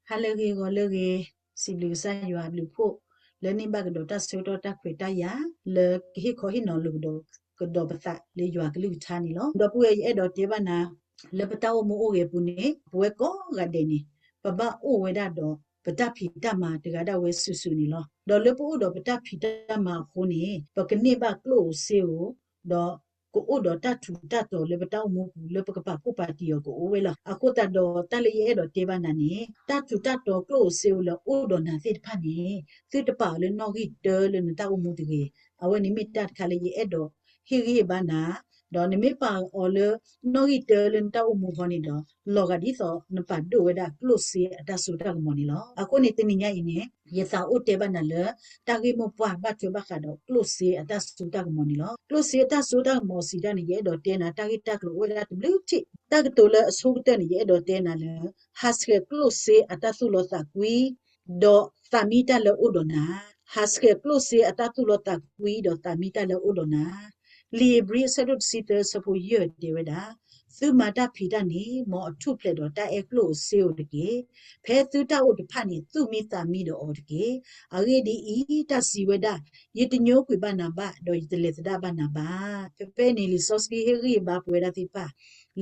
ဟါလၢအဂ့ၤ ဂီၤလၢအဂ့ၤ, စံးဘျုးကစၢ်ယွၤအဘျုးအဖှိၣ် လၢန့ၢ်ဘၣ်ကဒီးတၢ်ဆၢကတီၢ်တၢ်ခွဲးတၢ်ယာ် လၢကဟ့ၣ်ခီဟ့ၣ်နီၤလိာ်ကဒီး ကဒီးပသးလၢယွၤကလုၢ်ကထါန့ၣ်လီၤ. ဒီပုၢ်ဝဲၢ် ယအဲၣ်ဒိးတဲဘၣ်နၤ လၢပတၢ်အိၣ်မူအိၣ်ဂဲၤပူၤန့ၣ် ပဝဲကိးဂၤဒဲးန့ၣ် ပဘၣ်အိၣ်ဝဲဒၣ်ဒီး ပတၢ်ဖံးတၢ်မၤတဂၤဒၣ်ဝဲစုာ်စုာ်န့ၣ်လီၤ. ဒီးလၢပအိၣ်ဒီးပတၢ်ဖံးတၢ်မၤအဃိန့ၣ် ပကန့ၢ်ဘၣ်ကျိၣ်ဧိၤစ့ဧိၤ ဒီးကအိၣ်ဒီးတၢ်ထူးတၢ်တီၤလၢပတၢ်အိၣ်မူပူၤ လၢပကပာ်ဖှိၣ်ပာ်တံၢ်အီၤကအိၣ်ဝဲလီၤ. အဃိသတးဒီး တၢ်လၢယအဲၣ်ဒိးတဲဘၣ်နၤန့ၣ် တၢ်ထူးတၢ်တီၤကျိၣ်ဧိၤစ့ဧိၤလၢအိၣ်ဒီးနၤသ့ၣ်တဖၣ်န့ၣ် သုတပာ်အီၤလၢနီၣ်ဂံၢ်တၢလၢနတၢ်အိၣ်မူတဂ့ၤ. အဝဲန့ၣ်မ့ၢ်တၢ်တခါလၢယအဲၣ်ဒိးဟ့ၣ်ဂံၢ်ဟ့ၣ်ဘါနၤ, ဒီးနမ့ၢ်ပာ်အီၤလၢနီၣ်ဂံၢ်တၢလၢနတၢ်အိၣ်မူဃီန့ၣ်ဒီး လီၤဂာ်ဒ်သိးနပာ်ဒိၣ်ဝဲဒၣ်ကျိၣ်စ့အတၢ်စိတၢ်ကမီၤန့ၣ်လီၤ. အဃိန့ၣ်တနံၤညါအံၤန့ၣ် ယသးအိၣ်တဲဘၣ်နၤလၢ တၢ်ဂ့ၢ်မိၢ်ပှၢ်ဘၣ်ထွဲဘၣ်ဃးဒီးကျိၣ်စ့အတၢ်စိတၢ်ကမီၤန့ၣ်လီၤ. ကျိၣ်စ့အတၢ်စိတၢ်ကမီၤစံးတၢ်န့ၣ် ယအဲၣ်ဒိးတဲနၤ တၢ်ဂ့ၢ်တၢ်ကျိၤအိၣ်ဝဲဒၣ်တဘျုးထံၣ် တၢ်ကတိၤလၢအဆိကတၢၢ်န့ၣ် ယအဲၣ်ဒိးတဲနၤလၢ ဟးဆှဲးကျိၣ်စ့အတၢ်သူၣ်လီသးကွံ ဒီးသးမံတၢ်လၢအအိၣ်ဒီးနၤ, ဟးဆှဲးကျိၣ်စ့အတၢ်သူၣ်လီသးကွံ ဒီးသးမံတၢ်လၢအအိၣ်ဒီးနၤ. လံာ်ဧ့ၤဘြံၤအဆၢဒိၣ်တဆံသၢ အဆၢဖိယဲၢ်တဲဝဲဒၣ်, သုမၤတၢ်ဖံးတၢ်န့ၣ် မ်အထူၣ်ဖျဲးဒီးတၢ်အဲၣ်ကျိၣ်ဧိၤစ့ဧိၤတက့ၢ်. ဖဲသုတၢ်အိၣ်တဖၣ်န့ၣ် သူၣ်မံသးမံဒီးအီၤတက့ၢ်. အဂ့ၢ်ဒ်အံၤ, တၢ်စံးဝဲဒၣ်, ယတညိကွံာ်ဘၣ်နၤဘၣ်, ဒီးယတလဲၤသဒၣ်ဘၣ်နၤဘၣ်. ဖဲဖဲန့ၣ် လံာ်စီဆှံဟ့ၣ်ဂံၢ်ဟ့ၣ်ဘါပဝဲဒၣ်သ့ၣ်တဖၣ်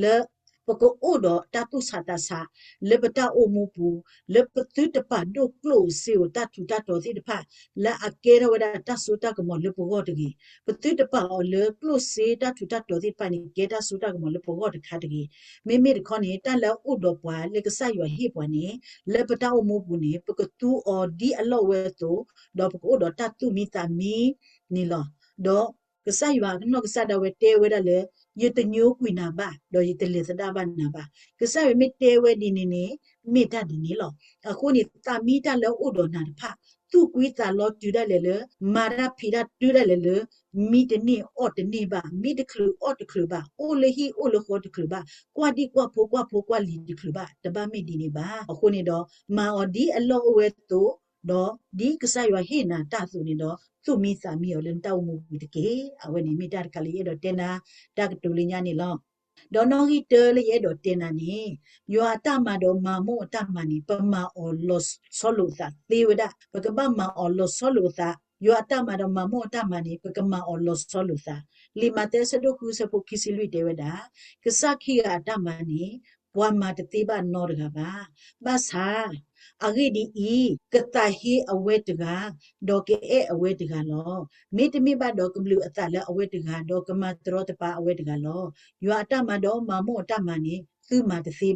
လၢ ပကအိၣ်ဒီးတၢ်သူၣ်ဆးသးဆး လၢပတၢ်အိၣ်မူပူၤ, လၢပသုတပာ်ဒိၣ်ကျိၣ်ဧိၤစ့ဧိၤတၢ်ထူးတၢ်တီၤသ့ၣ်တဖၣ် လၢအကဲထီၣ်ဝဲဒၣ်တၢ်စိတၢ်ကမီၤလၢပဂီၢ်တဂ့ၤ. ပသုတပာ်အီၤလၢကျိၣ်စ့တၢ်ထူးတၢ်တီၤသ့ၣ်တဖၣ်န့ၣ် ကဲတၢ်စိတၢ်ကမီၤလၢပဂီၢ်တခါတဂ့ၤ. မ့မ့ၢ်တခီန့ၣ် တၢ်လၢအအိၣ်ဒီးပှၤလၢကစၢ်ယွၤဟ့ၣ်ပှၤန့ၣ် လၢပတၢ်အိၣ်မူပူၤန့ၣ် ပကသူအီၤဒ်အလီၢ်အိၣ်ဝဲအသိး, ဒီးပကအိၣ်ဒီးတၢ်သူၣ်မံသးမံန့ၣ်လီၤ. ဒီး ကစၢ်ယွၤအနီၢ်ကစၢ်ဒၣ်ဝဲတဲဝဲဒၣ်လၢ ယတညိကွံာ်နၤဘၣ်, ဒီးယတလဲၤသဒၣ်ဘၣ်နၤဘၣ်. ကစၢ်ယွၤမ့ၢ်တဲဝဲဒ်န့ၣ်န့ၣ် မ့ၢ်တၢ်ဒ်န့ၣ်လီၤ. အဃိန့ၣ် သးမံတၢ်လၢအအိၣ်ဒီးနၤတဖၣ် သူၣ်ကွံသးလီတုၤဒၣ်လဲာ်လၢ မၤတၢ်ဖံးတၢ်တုၤဒၣ်လဲာ်လၢ မံတန့ၢ်အီၣ်တန့ၢ်ဘၣ်, မံတချုးအီၣ်တချုးဘၣ်, အိၣ်လၢဟံၣ်အိၣ်လၢဃီတချုးဘၣ်, ကွၢ်ဒံၣ်ကွၢ်ဖိကွၢ်ဖိကွၢ်လံၤတချုးဘၣ်, တဘၣ်မ့ၢ်ဒ်န့ၣ်ဘၣ်. အဃိန့ၣ်ဒီး မၤအီၤဒ်အလီၢ်အိၣ်ဝဲအသိး, ဒီးဒ်ကစၢ်ယွၤဟ့ၣ်နၤတၢ်အသိးန့ၣ်ဒီး သူၣ်မံသးမံအီၤလၢနတၢ်အိၣ်မူပူၤတက့ၢ်. အဝဲန့ၣ်မ့ၢ်တၢ်တခါလၢယအဲၣ်ဒိးတဲနၤ တၢ်ကတိၤလၢညါန့ၣ်လီၤ. ဒီးနီၣ်ဂံၢ်တၢလၢယအဲၣ်ဒိးတဲနၤန့ၣ်, ယွၤအတၢ်မၤဒီးမၤမိၢ်အတၢ်မၤန့ၣ် ပမၤအီၤလီၤဆီလိာ်သးသ့ဝဲဒၣ်, ပကဘၣ်မၤအီၤလီၤဆီလိာ်သး, ယွၤအတၢ်မၤဒီးမၤမိၢ်အတၢ်မၤန့ၣ် ပကမၤအီၤလီၤဆီလိာ်သး. လံာ်မးသဲအဆၢဒိၣ်ဃုအဆၢဖိခံဆံလွံၢ်တဲဝဲဒၣ်, ကစၢ်ခံဂၤအတၢ်မၤန့ၣ် ပှၤမၤတသ့ဘၣ်နီတဂၤဘၣ်. ဘၣ်ဆၣ် အဂ့ၢ်ဒ်အံၤ, ကသးဟ့အဝဲတဂၤ, ဒီးကအဲၣ်အဝဲတဂၤလီၤ. မ့တမ့ၢ်ဘၣ်ဒီးကဘျုးအသးလၢအဝဲတဂၤ, ဒီးကမၤတရီတပါအဝဲတဂၤလီၤ. ယွၤအတၢ်မၤဒီးမၤမိၢ်အတၢ်မၤန့ၣ် သုမၤတသ့ဘၣ်.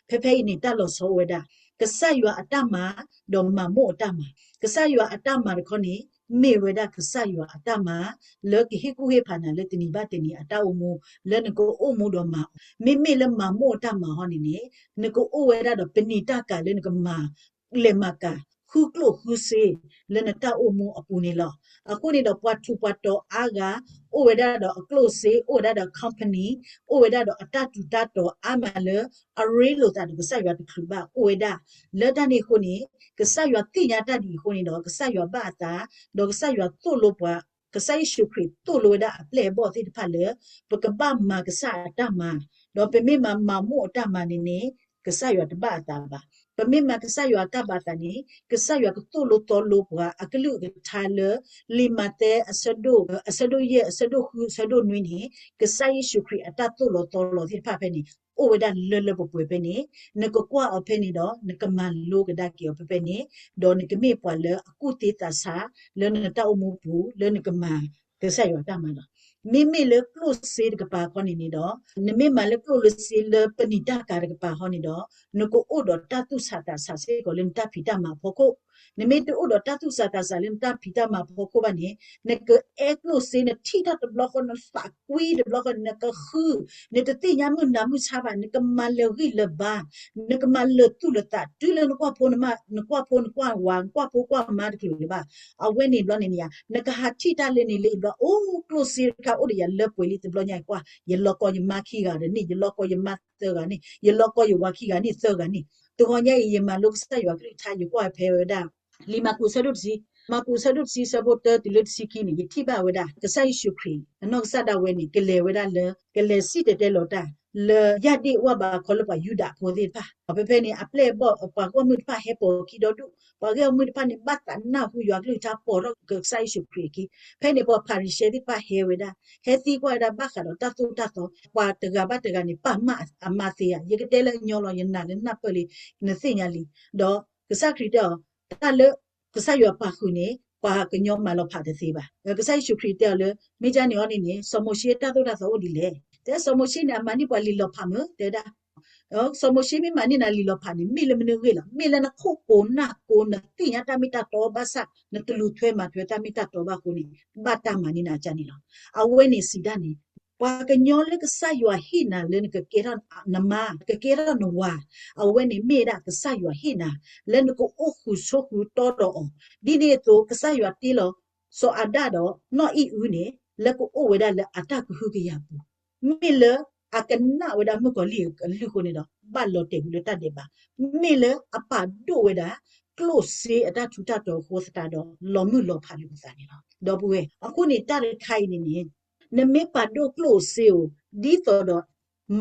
ဖဲဖဲအံၤန့ၣ် တၢ်လီၤဆီအိၣ်ဝဲဒၣ်, ကစၢ်ယွၤအတၢ်မၤ ဒီးမၤမိၢ်အတၢ်မၤ, ကစၢ်ယွၤအတၢ်မၤတခီန့ၣ် မ့ၢ်ဝဲဒၣ်ကစၢ်ယွၤအတၢ်မၤ လၢကဟ့ၣ်ကူၣ်ဟ့ၣ်ဖးနၤလၢတနံၤဘၣ်တနံၤအတၢ်အိၣ်မူ, လၢနကအိၣ်မူဒီးမၤအီၤ. မ့မ့ၢ်လၢမၤမိၢ်အတၢ်မၤဟီန့ၣ်န့ၣ် နကအိၣ်ဝဲဒၣ်ဒီးပနံာ်တၢ်ကၤလၢနကမၤ လဲၤမၤကၤ ဃုကျိၣ်ဃုစ့ လၢနတၢ်အိၣ်မူအပူၤန့ၣ်လီၤ. အဃိန့ၣ်ဒီးပှၤထူးပှၤတီၤအါဂၤ အိၣ်ဝဲဒၣ်ဒီးအကျိၣ်စ့, အိၣ်ဝဲဒၣ်ဒီး company, အိၣ်ဝဲဒၣ်ဒီးအတၢ်ထူးတၢ်တီၤအါမးလၢ အရ့လိာ်သးဒီးကစၢ်ယွၤတချုးဘၣ် အိၣ်ဝဲဒၣ်. လၢတၢ်န့ၣ်အဃိန့ၣ် ကစၢ်ယွၤသ့ၣ်ညါတၢ်ဒ်အံၤအဃိန့ၣ်ဒီး ကစၢ်ယွၤဘၣ်အသး, ဒီးကစၢ်ယွၤသိၣ်လိပှၤ, ကစၢ်ယ့ၣ်ၡူးခရံာ်သိၣ်လိဝဲဒၣ်အပျဲၢ်အဘီၣ်သ့ၣ်တဖၣ်လၢ ပကဘၣ်မၤကစၢ်အတၢ်မၤ, ဒီးပမ့ၢ်မၤမၤမိၢ်အတၢ်မၤန့ၣ်န့ၣ် ကစၢ်ယွၤတဘၣ်အသးဘၣ်. ပမ့ၢ်မၤကစၢ်ယွၤအတၢ်ဘၣ်အသးန့ၣ် ကစၢ်ယွၤကသိၣ်လိသီလိပှၤအကလုၢ်အကထါလၢ လံာ်မးသဲအဆၢဒိၣ်, အဆၢဒိၣ်ယဲၢ်, အဆၢဒိၣ်ဃု, အဆၢဒိၣ်နွံန့ၣ် ကစၢ်ယ့ၣ်ၡူးခရံာ်အတၢ်သိၣ်လီၤသီလီၤသ့ၣ်တဖၣ်ဖဲန့ၣ် အိၣ်ဝဲဒၣ်လၢလၢပှဲၤပှဲၤဖဲန့ၣ်, နကကွၢ်အီၤဖဲန့ၣ်ဒီး နကမၤလိကဒါက့ၤအီၤဖဲဖဲန့ၣ်, ဒီးနကမ့ၢ်ပှၤလၢအကူၣ်သ့သးဆး လၢနတၢ်အိၣ်မူပူၤ လၢနကမၤကစၢ်ယွၤအတၢ်မၤလီၤ. မ့မ့ၢ်လၢကျိၣ်စ့တကပၤခီန့ၣ်န့ၣ်ဒီး နမ့ၢ်မၤလၢကျိၣ်လၢစ့လၢပနံာ်တၢ်ကၤတကပၤခီန့ၣ်ဒီး နကအိၣ်ဒီးတၢ်သူၣ်ဆးသးဆးစ့ၢ်ကီးလၢနတၢ်ဖံးတၢ်မၤအဖီခိၣ်, နမ့ၢ်တအိၣ်ဒီးတၢ်သူၣ်ဆးသးဆးလၢနတၢ်ဖံးတၢ်မၤအဖီခိၣ်ဘၣ်န့ၣ် နကအဲၣ်ကျိၣ်စ့ နထံၣ်တၢ်တဘျီဃီ နသးကွံတဘျီဃီ နကဃု, နတသ့ၣ်ညါမုၢ်နၤမုၢ်ဆါဘၣ်, နကမၤလၢာ်ဂံၢ်လၢာ်ဘါ, နကမၤလၢာ်သူၣ်လၢာ်သး တုၤလၢနကွၢ်ဖိနမါ, နကွၢ်ဖိနကွၢ်ဝၤ, နကွၢ်ဖိကွၢ်မါတချုးလၢၤဘၣ်. အဝဲန့ၣ်ဘျီန့ၣ်န့ၣ်ယါ နကဟးထံၣ်တၢ်လၢန့ၣ်လၢအံၤဘျီ, အိၣ်ကျိၣ်စ့တခါအိၣ်ဒီးယၤလၢပှဲၤလံတဘျီညါအံၤကွၢ်, ယလီၤကီယမါခံဂၤဒီးန့ၣ်, ယလီၤကီယမါသၢဂၤန့ၣ်, ယလီၤကီယဝၤခံဂၤန့ၣ်သၢဂၤန့ၣ်, တဂီၤညါအံၤ ယမၤလိကစၢ်ယွၤကလုၢ်ကထါ ယကွၢ်ဖဲဝဲဒၣ် လံာ်မၢ်ကူးအဆၢဒိၣ်တဆံ, မၢ်ကူးအဆၢဒိၣ်တဆံ အဆၢဖိတၢတုၤလၢတဆံခံန့ၣ် ယထံၣ်ဘၣ်ဝဲဒၣ် ကစၢ်ယ့ၣ်ၡူးခရံာ် အနီၢ်ကစၢ်ဒၣ်ဝဲန့ၣ် ကလဲၤဝဲဒၣ်လၢ ကလဲၤစံၣ်တဲၤတဲလီၤတၢ် လၢယၢ်ဒ့ၣ်ဝၢ်ဘးခီလၢပှၤယူဒၤဖိသ့ၣ်တဖၣ်, ဖဲဖဲန့ၣ် အပျဲၢ်အဘီၣ် ပှၤဂီၢ်မုၢ်တဖၣ်ဟဲပိာ်ခံဒီဒူၣ်, ပှၤဂီၢ်မုၢ်တဖၣ်န့ၣ် ဘၣ်သးနၢ်ဟူယွၤကလုၢ်ကထါ ပိာ်ထီၣ်ကစၢ်ယ့ၣ်ၡူးခရံာ်အခံ, ဖဲန့ၣ် ပှၤဖၤရံၤၡဲသ့ၣ်တဖၣ်ဟဲဝဲဒၣ်, ဟဲသံကွၢ်ဝဲဒၣ် ဘၣ်ဃးဒီးတၢ်သိၣ်တၢ်သီ, ပှၤတဂၤဘၣ်တဂၤန့ၣ် ပာ်မၢ်အမါသ့ဧါ, ယကတဲလၢအညီလီၤ, ယနာ်လၢနၢ်ပၢၢ်လံ, နသ့ၣ်ညါလံ, ဒီးကစၢ်ခရံာ်တဲအီၤ, တၢ်လၢကစၢ်ယွၤပာ်ဃုာ်န့ၣ် ပှၤကညီမၤလီၤဖးတသ့ဘၣ်. ကစၢ်ယ့ၣ်ၡူးခရံာ်တဲအီၤလၢ မ့ၢ်ဒ်န့ၣ်အီၤန့ၣ်န့ၣ် စီၤမိၤၡ့အတၢ်သိၣ်တၢ်သီအိၣ်ဒ်လဲၣ်. တဲစီၤမိၤၡ့န့ၣ် အမၤန့ၢ်ပှၤလံာ်လီၤဖးမ့ၢ် တဲဝဲဒၣ် စီၤမိၤၡ့မ့ၢ်မၤန့ၢ်နၤလံာ်လီၤဖးန့ၣ် မ့ၢ်လၢမနုၤအဂ့ၢ်လီၤ. မ့ၢ်လၢနခိၣ်ကိၤနၢ်ကိၤ နသ့ၣ်ညါတၢ်မ့ၢ်တၢ်တီဘၣ်ဆၣ် နတလူၤထွဲမၤထွဲတၢ်မ့ၢ်တၢ်တီဘၣ်အဃိန့ၣ် ဘၣ်တၢ်မၤန့ၢ်နၤဒ်န့ၣ်လီၤ. အဝဲန့ၣ်စံးဒၣ်န့ၣ် ပှၤကညီလၢကစၢ်ယွၤဟ့ၣ်နၤလၢနကကဲထီၣ်နမါ ကကဲထီၣ်နဝၤ, အဝဲန့ၣ်မ့ၢ်ဝဲဒၣ်ကစၢ်ယွၤဟ့ၣ်နၤ လၢနကအိၣ်ဃုာ်ဆိးဃုာ်တီဒီးအီၤ, ဒ်န့ၣ်အသိး ကစၢ်ယွၤတ့လီၤ စီၤအၤဒၣ်ဒီးနီၢ်အံၣ်အုန့ၣ် လၢကအိၣ်ဝဲဒၣ်လၢအတၢ်ကဟုကယာ်ပူၤ, မ့ၢ်လၢအကနၣ်ဝဲဒၣ်မုၣ်ကီၤလံၢ်အကလုၢ်အဃိန့ၣ်ဒီး ဘၣ်လီၤတဲာ်ကွံာ်လၢတၢ်ဒဲးဘး, မ့ၢ်လၢအပာ်ဒိၣ်ဝဲဒၣ် ကျိၣ်စ့အတၢ်ထူးတၢ်တီၤအဃိသတးဒီး လီၤမုၢ်လီၤဖးလိာ်အသးန့ၣ်လီၤ. ဒီပုၢ်ဝဲၢ် အဃိန့ၣ်တၢ်တခါအံၤန့ၣ်န့ၣ် နမ့ၢ်ပာ်ဒိၣ်ကျိၣ်စ့ဧိၤ ဒ်သိးဒီး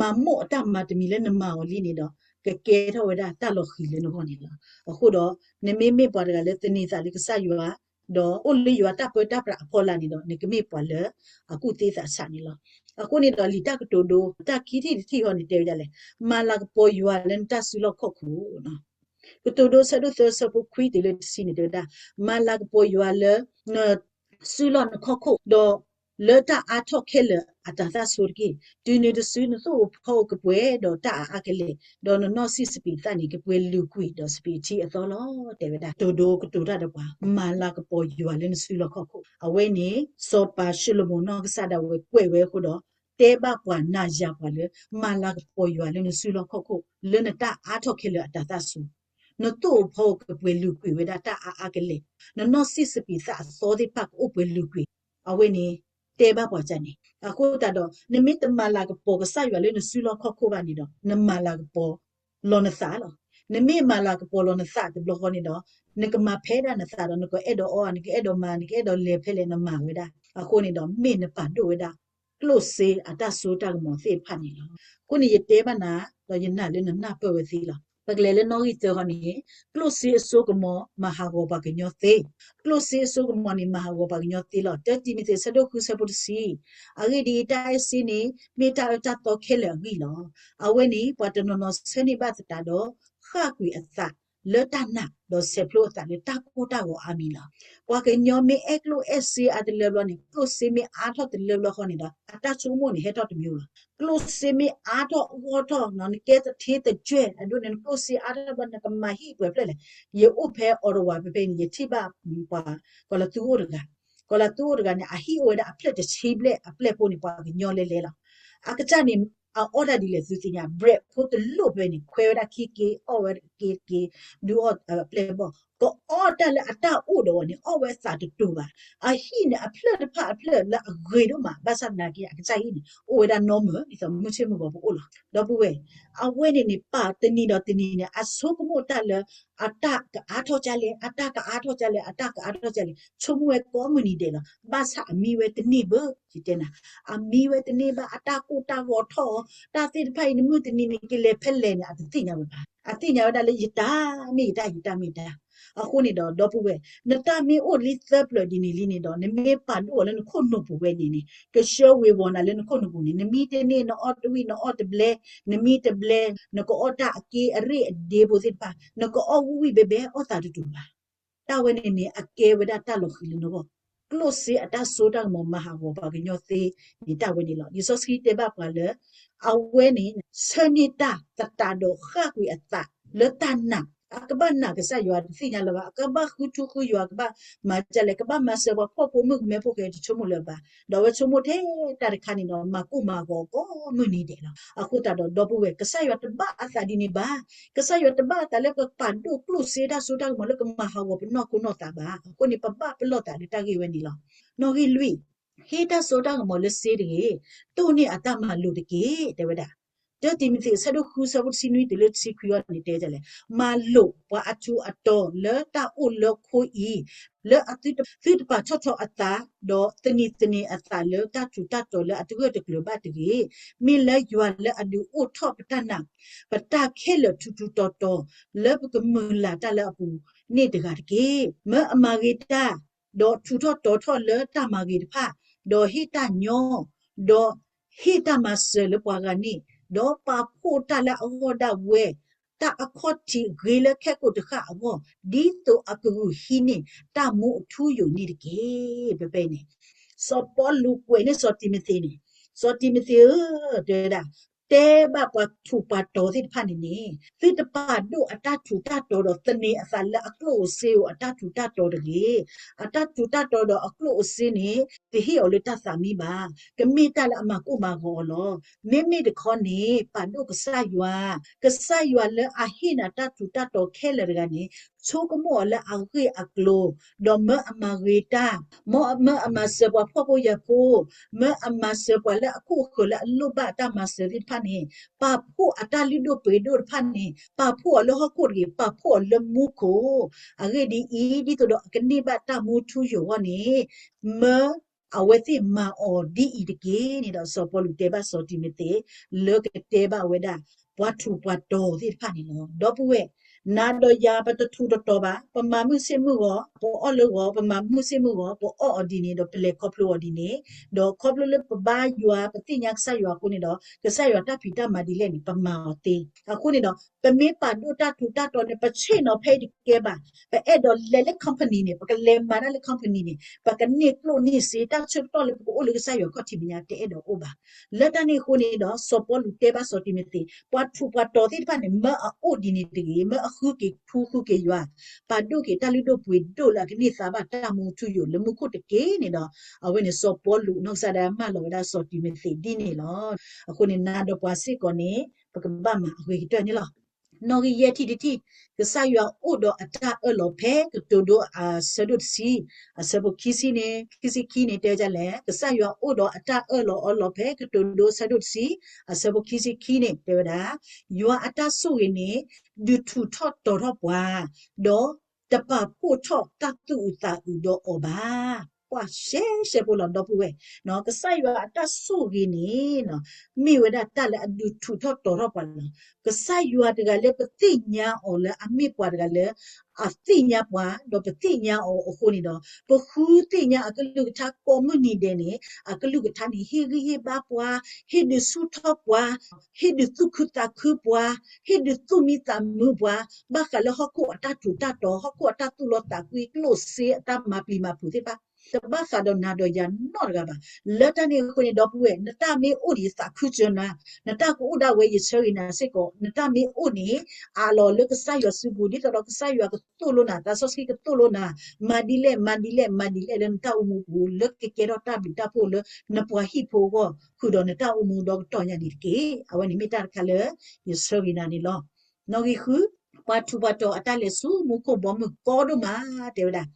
မၤမိၣ်အတၢ်မၤတမံၤလၢနမၤအီၤလံန့ၣ်ဒီး ကကဲထီၣ်ဝဲဒၣ်တၢ်လီၤဃံၤလၢနဂီၢ်န့ၣ်လီၤ. အဃိဒီး နမ့မ့ၢ်ပှၤတဂၤလၢသန့ၤသးလၢကစၢ်ယွၤ ဒီးအိၣ်လၢယွၤတၢ်ပၢတၢ်ပြးအဖီလာ်န့ၣ်ဒီး နကမ့ၢ်ပှၤလၢအကူၣ်သ့သးဆးန့ၣ်လီၤ. အဃိန့ၣ်ဒီးလံာ်တၢ်ကတိၤဒိ တၢ်ခံထံၣ်တထံၣ်ဃီန့ၣ်တဲဝဲဒ်လဲၣ်, မၤလၤကပီၤယွၤလၢနတၢ်စုလီၢ်ခီၣ်ခိၣ် ကတိၤဒိဆၢဒိၣ်သၢဆၢဖိခွံတုၤလၢတဆံန့ၣ်တဲဝဲဒၣ်, မၤလၤကပီၤယွၤလၢ နစုလီၢ်နခီၣ်ခိၣ်, ဒီးလၢတၢ်အါထီၣ်ခဲလၢာ်အတၤသၣ်ဆိတက့ၢ်. တုၤနုၤတစု နသိၣ်ဧိၤဖီဧိၤကပှဲၤဒီးတၢ်အါအါကလဲာ်, ဒီးနနီၢ်ဆံၣ်စပံးသၣ်န့ၣ် ကပှဲၤလုာ်ကွံာ်ဒီးစပံးထံအသီလီၤ. တဲဝဲဒၣ် ကတိၤဒိကတိၤတၢ်ဒီးပှၤ မၤလၤကပီၤယွၤလၢနစုလီၢ်ခီၣ်ခိၣ်. အဝဲန့ၣ် စီၤပၤၡလိၤမိၤနီၢ်ကစၢ်ဒၣ်ဝဲကွဲးဝဲအဃိဒီး တဲဘၣ်ပှၤနၤယၤပှၤလၢ မၤလၤကပီၤယွၤလၢနစုလီၢ်ခီၣ်ခိၣ် လၢနတၢ်အါထီၣ်ခဲလၢာ်အတၤသၣ်ဆိ, နသိၣ်ဧိၤဖီဧိၤကပှဲၤလုာ်ကွံာ်ဝဲဒၣ်တၢ်အါအါကလဲာ်, နနီၢ်ဆံၣ်စပံးသၣ်အသီသ့ၣ်တဖၣ်ကအိၣ်ပှဲၤလုာ်ကွံာ်, အဝဲန့ၣ် တဲဘၣ်ပှၤကန့ၣ်. အဃိသတးဒီး နမ့ၢ်တမၤလၤကပီၤကစၢ်ယွၤလၢနစုလီၢ်ခီၣ်ခိၣ်ဘၣ်န့ၣ်ဒီး နမၤလၤကပီၤလီၤနသးလီၤ. နမ့ၢ်မၤလၤကပီၤလီၤနသးတဘျီဃီန့ၣ်ဒီး နကမၤဖဲဒၣ်နသးဒီး နကအဲၣ်ဒိးအီ နကအဲၣ်ဒိးမၤ နကအဲၣ်ဒိးလဲၤဖဲလဲၣ်နမၤဝဲဒၣ်. အဃိန့ၣ်ဒီး မ့ၢ်နပာ်ဒိၣ်ဝဲဒၣ် ကျိၣ်စ့အတၢ်စိတၢ်ကမီၤသ့ၣ်တဖၣ်န့ၣ်လီၤ. အဃိန့ၣ်ယတဲဘၣ်နၤ ဒီးယနာ်လၢနနၢ်ပၢၢ်ဝဲသ့လီၤ. ပကလဲၤလၢနီၣ်ဂံၢ်သၢဃီန့ၣ်, ကျိၣ်စ့အစိကမီၤမၤဟးဂီၤပှၤကညီသ့. ကျိၣ်စ့အစိကမီၤန့ၣ် မၤဟးဂီၤပှၤကညီသ့လီၤ. တၢတံၤမသ့း ဆၢဒိၣ်ဃုဆၢဖိတဆံ, အဂ့ၢ်ဒ်အံၤ, တၢ်အဲၣ်စ့န့ၣ် မ့ၢ်တၢ်အၢတၢ်သီခဲလၢာ်အဂံၢ်လီၤ. အဝဲန့ၣ် ပှၤတနီၤနီၤဆၢန့ၢ်ဘၣ်သတးဒီး ဃၣ်ကွံာ်အသးလၢတၢ်နာ်, ဒီးဆဲးဖျိအသးလၢတၢ်ကိၢ်တၢ်ဂီၤအါမံၤလီၤ. ပှၤကညီမ့ၢ်အဲၣ်ကျိၣ်အဲၣ်စ့အါတလၢဘျီန့ၣ်, ကျိၣ်စ့မ့ၢ်အါထီၣ်တလၢဘျီဃီန့ၣ်ဒီး အတၢ်ဆိကမိၣ်န့ၣ် ဟဲထီၣ်တမံၤလီၤ. ကျိၣ်စ့မ့ၢ်အါထီၣ်အဂီၢ်ထီၣ်, နကဲသထ့သကွဲၢ်, အဒိန့ၣ် နကျိၣ်စ့အါထီၣ်ဘျီ နကမၤဟံၣ်ပှဲၤဖျၢၣ်လဲၣ်. ယအိၣ်ဖဲအီၤတဝၤဖဲဖဲန့ၣ် ယထံၣ်ဘၣ်ပှၤ ကီၤလၤသူအိၣ်တဂၤ, ကီၤလၤသူအိၣ်တဂၤန့ၣ် အဟံၣ်အိၣ်ဝဲဒၣ်အဖျၢၣ်တဆံဘျဲၣ်အပျဲၢ်ဖိန့ၣ် ပှၤကညီလဲၤလဲၤလီၤ. အကစၢ်န့ၣ် အအီၣ်တၢ်ဒ်လဲၣ်သုသ့ၣ်ညါ, ဘြဲးဖိတလိၣ်ဖဲန့ၣ် ခွဲဝဲဒၣ်ခံက့ၤ အီၣ်ဝဲက့ၤတက့ၤ, ဒုးအီၣ်အပျဲၢ်ဘီၣ်, ကအီၣ်တၢ်လၢအတၢ်အိၣ်ဒီးအီၤန့ၣ် အီၣ်ဝဲသးတတူာ်ဘၣ်. အဟံၣ်န့ၣ် အဖျၢၣ်တဖၣ်အဖျၢၣ်လၢအဂ့ၤဒိၣ်မး, ဘၣ်ဆၣ်သနာ်က့ အကစၢ်ဟံၣ်န့ၣ် အိၣ်ဝဲဒၣ်နီမုၢ် ဒ်သိးမုၢ်ဆ့ၣ်မုၢ်ဂီၤပအိၣ်လီၤ. ဒီပုၢ်ဝဲၢ်, အဝဲန့ၣ်န့ၣ် ပာ်တနံၤဒီးတနံၤန့ၣ် အဆိကမိၣ်တၢ်လၢ အတၢ်ကအါထီၣ်ဒ်လဲၣ်, အတၢ်ကအါထီၣ်ဒ်လဲၣ်, အတၢ်ကအါထီၣ်ဒ်လဲၣ်, ဆိကမိၣ်ဝဲကိးမုၢ်နံၤဒဲးလီၤ. ဘၣ်ဆၣ်အမံဝဲတန့ၢ်ဘၣ်, ယတဲနၤ, အမံဝဲတန့ၢ်ဘၣ်, အတၢ်ကိၢ်တၢ်ဂီၤထီၣ်အီၤ, တၢ်သ့ၣ်တဖၣ်အံၤ နမုၢ်တနံၤန့ၣ် ကလဲၤဖဲလဲၣ်န့ၣ် အတသ့ၣ်ညါဝဲဘၣ်. အသ့ၣ်ညါဝဲဒၣ်လၢယတၢ်မ့ၢ်ယတၢ်, ယတၢ်မ့ၢ်ယတၢ်. အဃိန့ၣ်ဒီး ဒီပုၢ်ဝဲၢ်, နတၢ်မ့ၢ်အိၣ်လံသၢပျၢၤဒ်န့ၣ်လံန့ၣ်ဒီး နမ့ၢ်ပာ်ဒိၣ်အီၤလၢနခိၣ်နူာ်ပူၤဝဲန့ၣ်န့ၣ် ကဆှၢဝ့ၤဝီၤနၤလၢနခိၣ်နူာ်ပူၤန့ၣ် နမံတန့ၢ် နအီၣ်တဝံၣ် နအီၣ်တဘျဲ, နမံတဘျဲ, နကအီၣ်တၢ်အက့အရ့ၣ်အဒ့ဖိသ့ၣ်တဖၣ်, နကအီၣ်ဝံၣ်ဝံၣ်ဘဲဘဲ အီၣ်သးတတူာ်ဘၣ်. တၢ်ဝဲန့ၣ်န့ၣ် အကဲဝဲဒၣ်တၢ်လီၤဃံၤလၢနဂီၢ်. ကျိၣ်စ့အတၢ်စိတၢ်ကမီၤမၤဟးဂီၤပှၤကညီသ့န့ၣ် တၢ်ဝဲန့ၣ်လီၤ. လံာ်စီဆှံတဲဘၣ်ပှၤလၢ အဝဲန့ၣ် ဆၢန့ၢ်တၢ်သတးဒီးဃၣ်ကွံာ်အသးလၢတၢ်နာ်, အကဘၣ်နာ်ကစၢ်ယွၤတသ့ၣ်ညါလၢၤဘၣ်, အကဘၣ်ဃုထူဃုယွၤ, ကဘၣ်မၤဒ်လဲၣ်, ကဘၣ်မၤစၢၤပှၤဖှီၣ်ဖိမုၣ်ကမဲဖိဃဲတဆိကမိၣ်လၢၤဘၣ်. ဒီးအဝဲဆိကမိၣ်ထဲတၢ်တခါန့ၣ်ဒီး မၤကိၢ်မၤဂီၤကိးမုၢ်နံၤဒဲးလီၤ. အဃိသတးဒီး ဒီပုၢ်ဝဲၢ်, ကစၢ်ယွၤတဘၣ်အသးဒ်န့ၣ်ဘၣ်. ကစၢ်ယွၤတဘၣ်အသးလၢပပာ်ဒိၣ်ကျိၣ်စ့တၢ်စိတၢ်ကမီၤလၢကမၤဟးဂီၤပနီၢ်ခိနီၢ်သးဘၣ်. အဃိန့ၣ် ပဘၣ်ပလီၢ်သးလၢတၢ်ဂ့ၢ်ဝဲန့ၣ်လီၤ. နီၣ်ဂံၢ်လွံၢ်, ဟ့ၣ်တၢ်စိတၢ်ကမီၤလၢစ့တဂ့ၤ, တိၢ်န့ၢ်အတၢ်မၤလိာ်တက့ၢ်, တဲဝဲဒၣ်. တၢတံၤမသ့း အဆၢဒိၣ်ဃု ဆၢဖိတဆံနွံတုၤလၢတဆံခွံအံၤန့ၣ် တဲဝဲဒ်လဲၣ်, မၤလိာ်ပှၤအထူးအတီၤလၢတၢ်အိၣ်လၢခိအံၤ, လၢအသုတပာ်ထီၣ်ထီအသး, ဒီးသန့ၤသန့ၤအသးလၢတၢ်ထူးတၢ်တီၤလၢအတဂၢၢ်တကျၢၤဘၣ်တဂ့ၤ. မ့ၢ်လၢယွၤလၢအဒုးအိၣ်ထီၣ်ပတၢ်နာ်, ပတၢ်ခဲလၢာ်ထူးထူးတီၤတီၤ, လၢပကမုာ်လၤတၢ်လၢအပူၤန့ၣ်တဂၤတက့ၢ်. မၢအမၤဂ့ၤတၢ်, ဒီးထူးထီၣ်တီၤထီၣ်လၢတၢ်မၤဂ့ၤတဖၣ်, ဒီးဟ့ၣ်တၢ်ညီ, ဒီးဟ့ၣ်တၢ်မၤစၢၤလၢပှၤဂၤန့ၣ်, ဒီးပာ်ဖှိၣ်တၢ်လၢအဂီၢ်ဒၣ်ဝဲ, တၢ်အခီၣ်ထံးဂ့ၤလၢခဲကိာ်တဃၣ်အဂီၢ်, ဒ်သိးအကဂုာ်ဟံးန့ၢ်တၢ်မူအထူအယိာ်န့ၣ်တက့ၢ်. ဖဲဖဲန့ၣ် စီၤပီလူးကွဲးန့ၢ်စီၤတံၤမသ့းန့ၣ်, စီၤတံၤမသ့းဧၢ, တဲဝဲဒၣ်, တဲဘၣ်ပှၤထူးပှၤတီၤသ့ၣ်တဖၣ်န့ၣ်န့ၣ်, သုတပာ်ဒိၣ်အတၢ်ထူးတၢ်တီၤဒီးသန့ၤအသးလၢအကျိၣ်အိၣ်စ့အိၣ်အတၢ်ထူးတၢ်တီၤတဂ့ၤ. အတၢ်ထူးတၢ်တီၤဒီးအကျိၣ်အိၣ်စ့န့ၣ် တဟ့ၣ်အီၤလၢတၢ်သးမံဘၣ်. ကမ့ၢ်တၢ်လၢအမၤကိၢ်မၤဂီၤအီၤလီၤ. မ့မ့ၢ်တခီန့ၣ် ပာ်ဒိၣ်ကစၢ်ယွၤ, ကစၢ်ယွၤလၢအဟ့ၣ်နၤတၢ်ထူးတၢ်တီၤခဲလၢာ်တဂၤန့ၣ်, ဆိကမိၣ်အီၤလၢအဂ့ၢ်အကျိၤ, ဒီးမၢအမၤဂ့ၤတၢ်, မၢအမၤစၢၤပှၤဖှီၣ်ဖိယာ်ဖိ, မၢအမၤစၢၤပှၤလၢအခိၣ်အဃၢၤလၢအလိၣ်ဘၣ်အတၢ်မၤစၢၤသ့ၣ်တဖၣ်န့ၣ်, ပာ်ဖှိၣ်အတၢ်လုၢ်ဒိၣ်ပှ့ၤဒိၣ်တဖၣ်န့ၣ်, ပာ်ဖှိၣ်အီၤလၢဟီၣ်ခိၣ်တဂ့ၤ, ပာ်ဖှိၣ်အီၤလၢမူခိၣ်, အဂ့ၢ်ဒ်အံၤ, ဒ်သိးဒီးအကန့ၢ်ဘၣ်တၢ်မူထူယိာ်အဂီၢ်န့ၣ်, မၢအဝဲသ့ၣ်မၤအီၤဒ်အံၤတက့ၢ်န့ၣ်ဒီး စီၤပီလူးတဲဘၣ်စီၤတံၤမသ့း လၢကတဲဘၣ်ဝဲဒၣ် ပှၤထူးပှၤတီၤသ့ၣ်တဖၣ်န့ၣ်လီၤ. ဒီပုၢ်ဝဲၢ်, နၤဒီးယၤပတထူးတတီၤဘၣ်, ပမၤမုၢ်ဆ့ၣ်မုၢ်ဂီၤ, ပအီၣ်လၢဂီၤ, ပမၤမုၢ်ဆ့ၣ်မုၢ်ဂီၤ, ပအီၣ်အီၤဒ်န့ၣ်ဒီး ပလဲၤခီဖျိအီၤဒ်န့ၣ်, ဒီးခီဖျိလၢပဘါယွၤ ပသ့ၣ်ညါကစၢ်ယွၤအဃိန့ၣ်ဒီး ကစၢ်ယွၤတၢ်ဖံးတၢ်မၤဒ်လဲၣ်န့ၣ် ပမၤအီၤသ့. အဃိန့ၣ်ဒီး ပမ့ၢ်ပာ်ဒိၣ်တၢ်ထူးတၢ်တီၤန့ၣ် ပဆ့ၣ်နီၤဖဲအံၤတကဲဘၣ်. ပအဲၣ်ဒိးလဲၤလၢ company န့ၣ်, ပကလဲၤမၤတၢ်လၢ company န့ၣ်, ပကန့ၢ်ကျိၣ်န့ၢ်စ့, တၢ်ဆၢကတီၢ်လၢပကအိၣ်လၢကစၢ်ယွၤခီၣ်ထံးမဲာ်ညါတအဲၣ်ဒိးအိၣ်ဘၣ်. လၢတၢ်န့ၣ်အဃိန့ၣ်ဒီး စီၤပီလူးတဲဘၣ်စီၤတံၤမသ့း, ပှၤထူးပှၤတီၤသ့ၣ်တဖၣ်န့ၣ် မၢအအိၣ်ဒ်န့ၣ်တဂ့ၤ, မၢအဃုက့ၤထူဃုက့ၤယွၤ, ပာ်ဒိၣ်က့ၤတၢ်လုၢ်ဒိၣ်ပှ့ၤဒိၣ်လၢအကန့ၢ်သါဘၣ်တၢ်မူထူယိာ်လၢမူခိၣ်တက့ၢ်န့ၣ်ဒီး အဝဲန့ၣ်စီၤပီလူးနီၢ်ကစၢ်ဒၣ်မၢလီၤဝဲဒၣ်စီၤတံၤမသ့းဒ်န့ၣ်လီၤ. အဃိန့ၣ် နၤဒီးပှၤစ့ၢ်ကီးန့ၣ် ပကဘၣ်မၤအဂ့ၤကတၢၢ်န့ၣ်လီၤ. နီၣ်ဂံၢ်ယဲၢ်ထံၣ်တထံၣ်, ကစၢ်ယွၤအိၣ်ဒီးအတၢ်အၢၣ်လီၤဖဲကတိၤဒိအဆၢဒိၣ်တဆံ, အဆၢဖိခံဆံန့ၣ်, ခံဆံခံန့ၣ် တဲဝဲဒ်လဲၣ်, ကစၢ်ယွၤအိၣ်ဒီးအတၢ်အၢၣ်လီၤအီလီၤဖဲကတိၤဒိအဆၢဒိၣ်တဆံ, အဆၢဖိခံဆံခံန့ၣ် တဲဝဲဒၣ်, ယွၤအတၢ်ဆိၣ်ဂ့ၤန့ၣ် ဒုးထူးထီၣ်တီၤထီၣ်ပှၤ, ဒီးတပာ်ဖှိၣ်ထီၣ်တၢ်သူၣ်အုးသးအုးဒီးအီၤဘၣ်. ပှၤရှဲရှဲဖိလီၤ ဒီပုၢ်ဝဲၢ်, ကစၢ်ယွၤအတၢ်ဆိၣ်ဂ့ၤန့ၣ် မ့ၢ်ဝဲဒၣ်တၢ်လၢအဒုးထူးထီၣ်တီၤထီၣ်ပှၤလီၤ. ကစၢ်ယွၤတဂၤလၢပသ့ၣ်ညါအီၤလၢအမ့ၢ်ပှၤတဂၤလၢ အသ့ၣ်ညါပှၤ, ဒီးပသ့ၣ်ညါအီၤအဃိန့ၣ်ဒီး ပဃုသ့ၣ်ညါအကလုၢ်ကထါကိးမုၢ်နံၤဒဲးန့ၣ်, အကလုၢ်ကထါန့ၣ် ဟ့ၣ်ဂံၢ်ဟ့ၣ်ဘါပှၤ, ဟ့ၣ်ဒုးဆူၣ်ထီၣ်ပှၤ, ဟ့ၣ်ဒုးသူၣ်ခုသးခုပှၤ, ဟ့ၣ်ဒုးသူၣ်မံသးမုာ်ပှၤ, ဘၣ်ဃးလၢဟီၣ်ခိၣ်အတၢ်ထူးတၢ်တီၤ, ဟီၣ်ခိၣ်အတၢ်သူၣ်လီသးကွံ, ကျိၣ်စ့အတၢ်မၤပျံၤမၤဖုးသ့ၣ်တဖၣ်, တဘၣ်ဃးဒီးနၤဒီးယၤနီတဂၤဘၣ်. လၢတၢ်န့ၣ်အဃိန့ၣ် ဒီပုၢ်ဝဲၢ်, နတၢ်မ့ၢ်အိၣ်ဒီးယသးခုစၢၤနၤ, နတၢ်ကအိၣ်ဒၣ်ဝဲယဆၢဂ့ၤနၤစ့ၢ်ကီး, နတၢ်မ့ၢ်အိၣ်န့ၣ် အးလီၤလၢကစၢ်ယွၤစုပူၤ ဒ်သိးဒီးကစၢ်ယွၤကသိၣ်လိနၤ, သးစီဆှံကသိၣ်လိနၤ, မၤဒ်လဲၣ် မၤဒ်လဲၣ် မၤဒ်လဲၣ်လၢနတၢ်အိၣ်မူပူၤ လၢကကဲထီၣ်တၢ်ဘျုးတၢ်ဖှိၣ်လၢနပှၤဟံၣ်ဖိအဂီၢ် ဃုာ်ဒီးနတၢ်အိၣ်မူဒီကတီၢ်ညါန့ၣ်တက့ၢ်. အဝဲန့ၣ်မ့ၢ်တၢ်တခါလၢ ယဆၢဂ့ၤနၤန့ၣ်လီၤ. နီၣ်ဂံၢ်ဃု, ပှၤထူးပှၤတီၤအတၢ်လဲၤဆူမူခိၣ်ဘီမုၢ်ကီဒိၣ်မး တဲဝဲဒၣ်.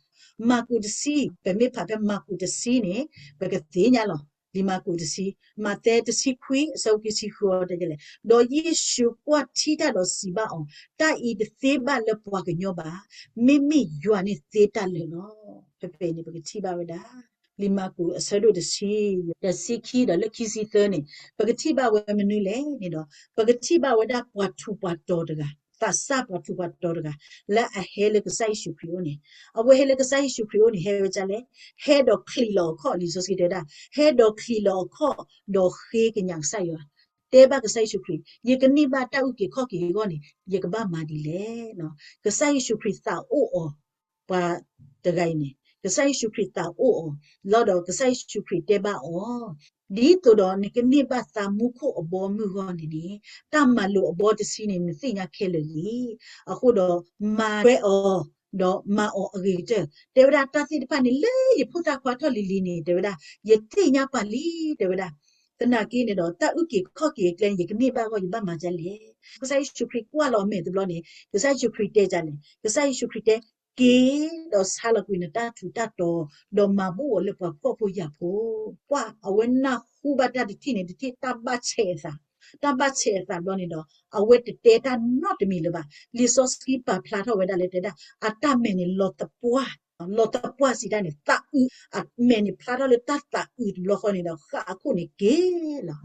မၢ်ကူးတဆံ, ပမ့ၢ်ဖးဖဲမၢ်ကူးတဆံန့ၣ် ပကသ့ၣ်ညါလီၤ. လံာ်မၢ်ကူးတဆံ, မးသဲတဆံခွံ အဆၢဖိခံဆံဃုအံၤတဲလဲၣ်, ဒီးယ့ၣ်ၡူးကွၢ်ထံတၢ်ဒီးစံးဘၣ်အီၤ, တၢ်အံၤတသ့ဘၣ်လၢပှၤကညီဘၣ်, မ့မ့ၢ်ယွၤန့ၣ်သ့တၢ်လၢာ်လီၤ. ဖဲဖဲန့ၣ် ပကထံၣ်ဘၣ်ဝဲဒၣ် လံာ်မၢ်ကူးအဆၢဒိၣ်တဆံ, တဆံခံဒီးလၢခံဆံသၢန့ၣ် ပကထံၣ်ဘၣ်ဝဲမနုၤလဲၣ်န့ၣ်ဒီး ပကထံၣ်ဘၣ်ဝဲဒၣ်ပှၤထူးပှၤတီၤတဂၤ, သးစၢ်ပှၤထူးပှၤတီၤတဂၤ လၢအဟဲလၢကစၢ်ယ့ၣ်ၡူးခရံာ်အအိၣ်န့ၣ်, အဝဲဟဲလၢကစၢ်ယ့ၣ်ၡူးခရံာ်အအိၣ်န့ၣ် ဟဲဝဲဒ်လဲၣ်, ဟဲဒီးချံးလီၤအခီၣ်, လံာ်စီဆှံတဲဝဲဒၣ်, ဟဲဒီးချံးလီၤအခီၣ်, ဒီးဃ့ကညးကစၢ်ယွၤ, တဲဘၣ်ကစၢ်ယ့ၣ်ၡူးခရံာ်, ယကန့ၢ်ဘၣ်တၢ်အုၣ်က့ၤခီၣ်က့ၤအဂီၢ်န့ၣ် ယကဘၣ်မၤဒ်လဲၣ်. ကစၢ်ယ့ၣ်ၡူးခရံာ်သးအိၣ်အီၤ ပှၤတဂၤအံၤန့ၣ် ကစၢ်ယ့ၣ်ၡူးခရံာ်သးအိၣ်အီၤ, လီၤဒီးကစၢ်ယ့ၣ်ၡူးခရံာ်တဲဘၣ်အီၤ, ဒ်သိးဒီးနကန့ၢ်ဘၣ်သးမူခိၣ်အဘီအမုၢ်အဂီၢ်န့ၣ်န့ၣ် တၢ်မၤလိာ်အဘီတဆံန့ၣ် နသ့ၣ်ညါခဲလၢာ်လံ. အဃိဒီးမၤထွဲအီၤ, ဒီးမၤအီၤအဂ့ၤကတၢၢ်. တဲဝဲဒၣ်တၢ်သ့ၣ်တဖၣ်န့ၣ် လၢယဖိသၣ်ခွါထီၣ်လံၤလံၤန့ၣ် တဲဝဲဒၣ် ယသ့ၣ်ညါပာ်လံ, တဲဝဲဒၣ် သနာ်က့န့ၣ်ဒီး တၢ်အုၣ်က့ၤခီၣ်က့ၤအကျဲန့ၣ် ယကန့ၢ်ဘၣ်အဂီၢ် ယဘၣ်မၤဒ်လဲၣ်. ကစၢ်ယ့ၣ်ၡူးခရံာ်ကွၢ်လီၤအမဲာ်တဘျီန့ၣ် ကစၢ်ယ့ၣ်ၡူးခရံာ်တဲဒ်လဲၣ်, ကစၢ်ယ့ၣ်ၡူးခရံာ်တဲ, က့ၤဒီးဆါလီၤကွံာ်နတၢ်ထူးတၢ်တီၤ, ဒီးမၤဘူၣ်အီၤလၢပှၤဖှီၣ်ဖိယာ်ဖိ. ပှၤအဝဲနၢ်ဟူဘၣ်တၢ်တထံၣ်န့ၣ် တထံၣ်တၢ်ဘၣ်ဆဲးအသး တၢ်ဘၣ်ဆဲးအသးဘျီန့ၣ်ဒီး အဝဲတတဲတၢ်နီတမံၤလၢၤဘၣ်. လံာ်စီဆှံပာ်ဖျါထီၣ်ဝဲဒၣ်လၢတဲဒၣ် အတၢ်မဲာ်န့ၣ်လီၤသပှၢ်, လီၤသပှၢ်စံးတၢ်န့ၣ် သးအုး, အမဲာ်န့ၣ်ဖျါထီၣ်လၢတၢ်သးအုးတဘျီဃီန့ၣ်ဒီး ဃၣ်အခိၣ်န့ၣ်က့ၤလီၤ.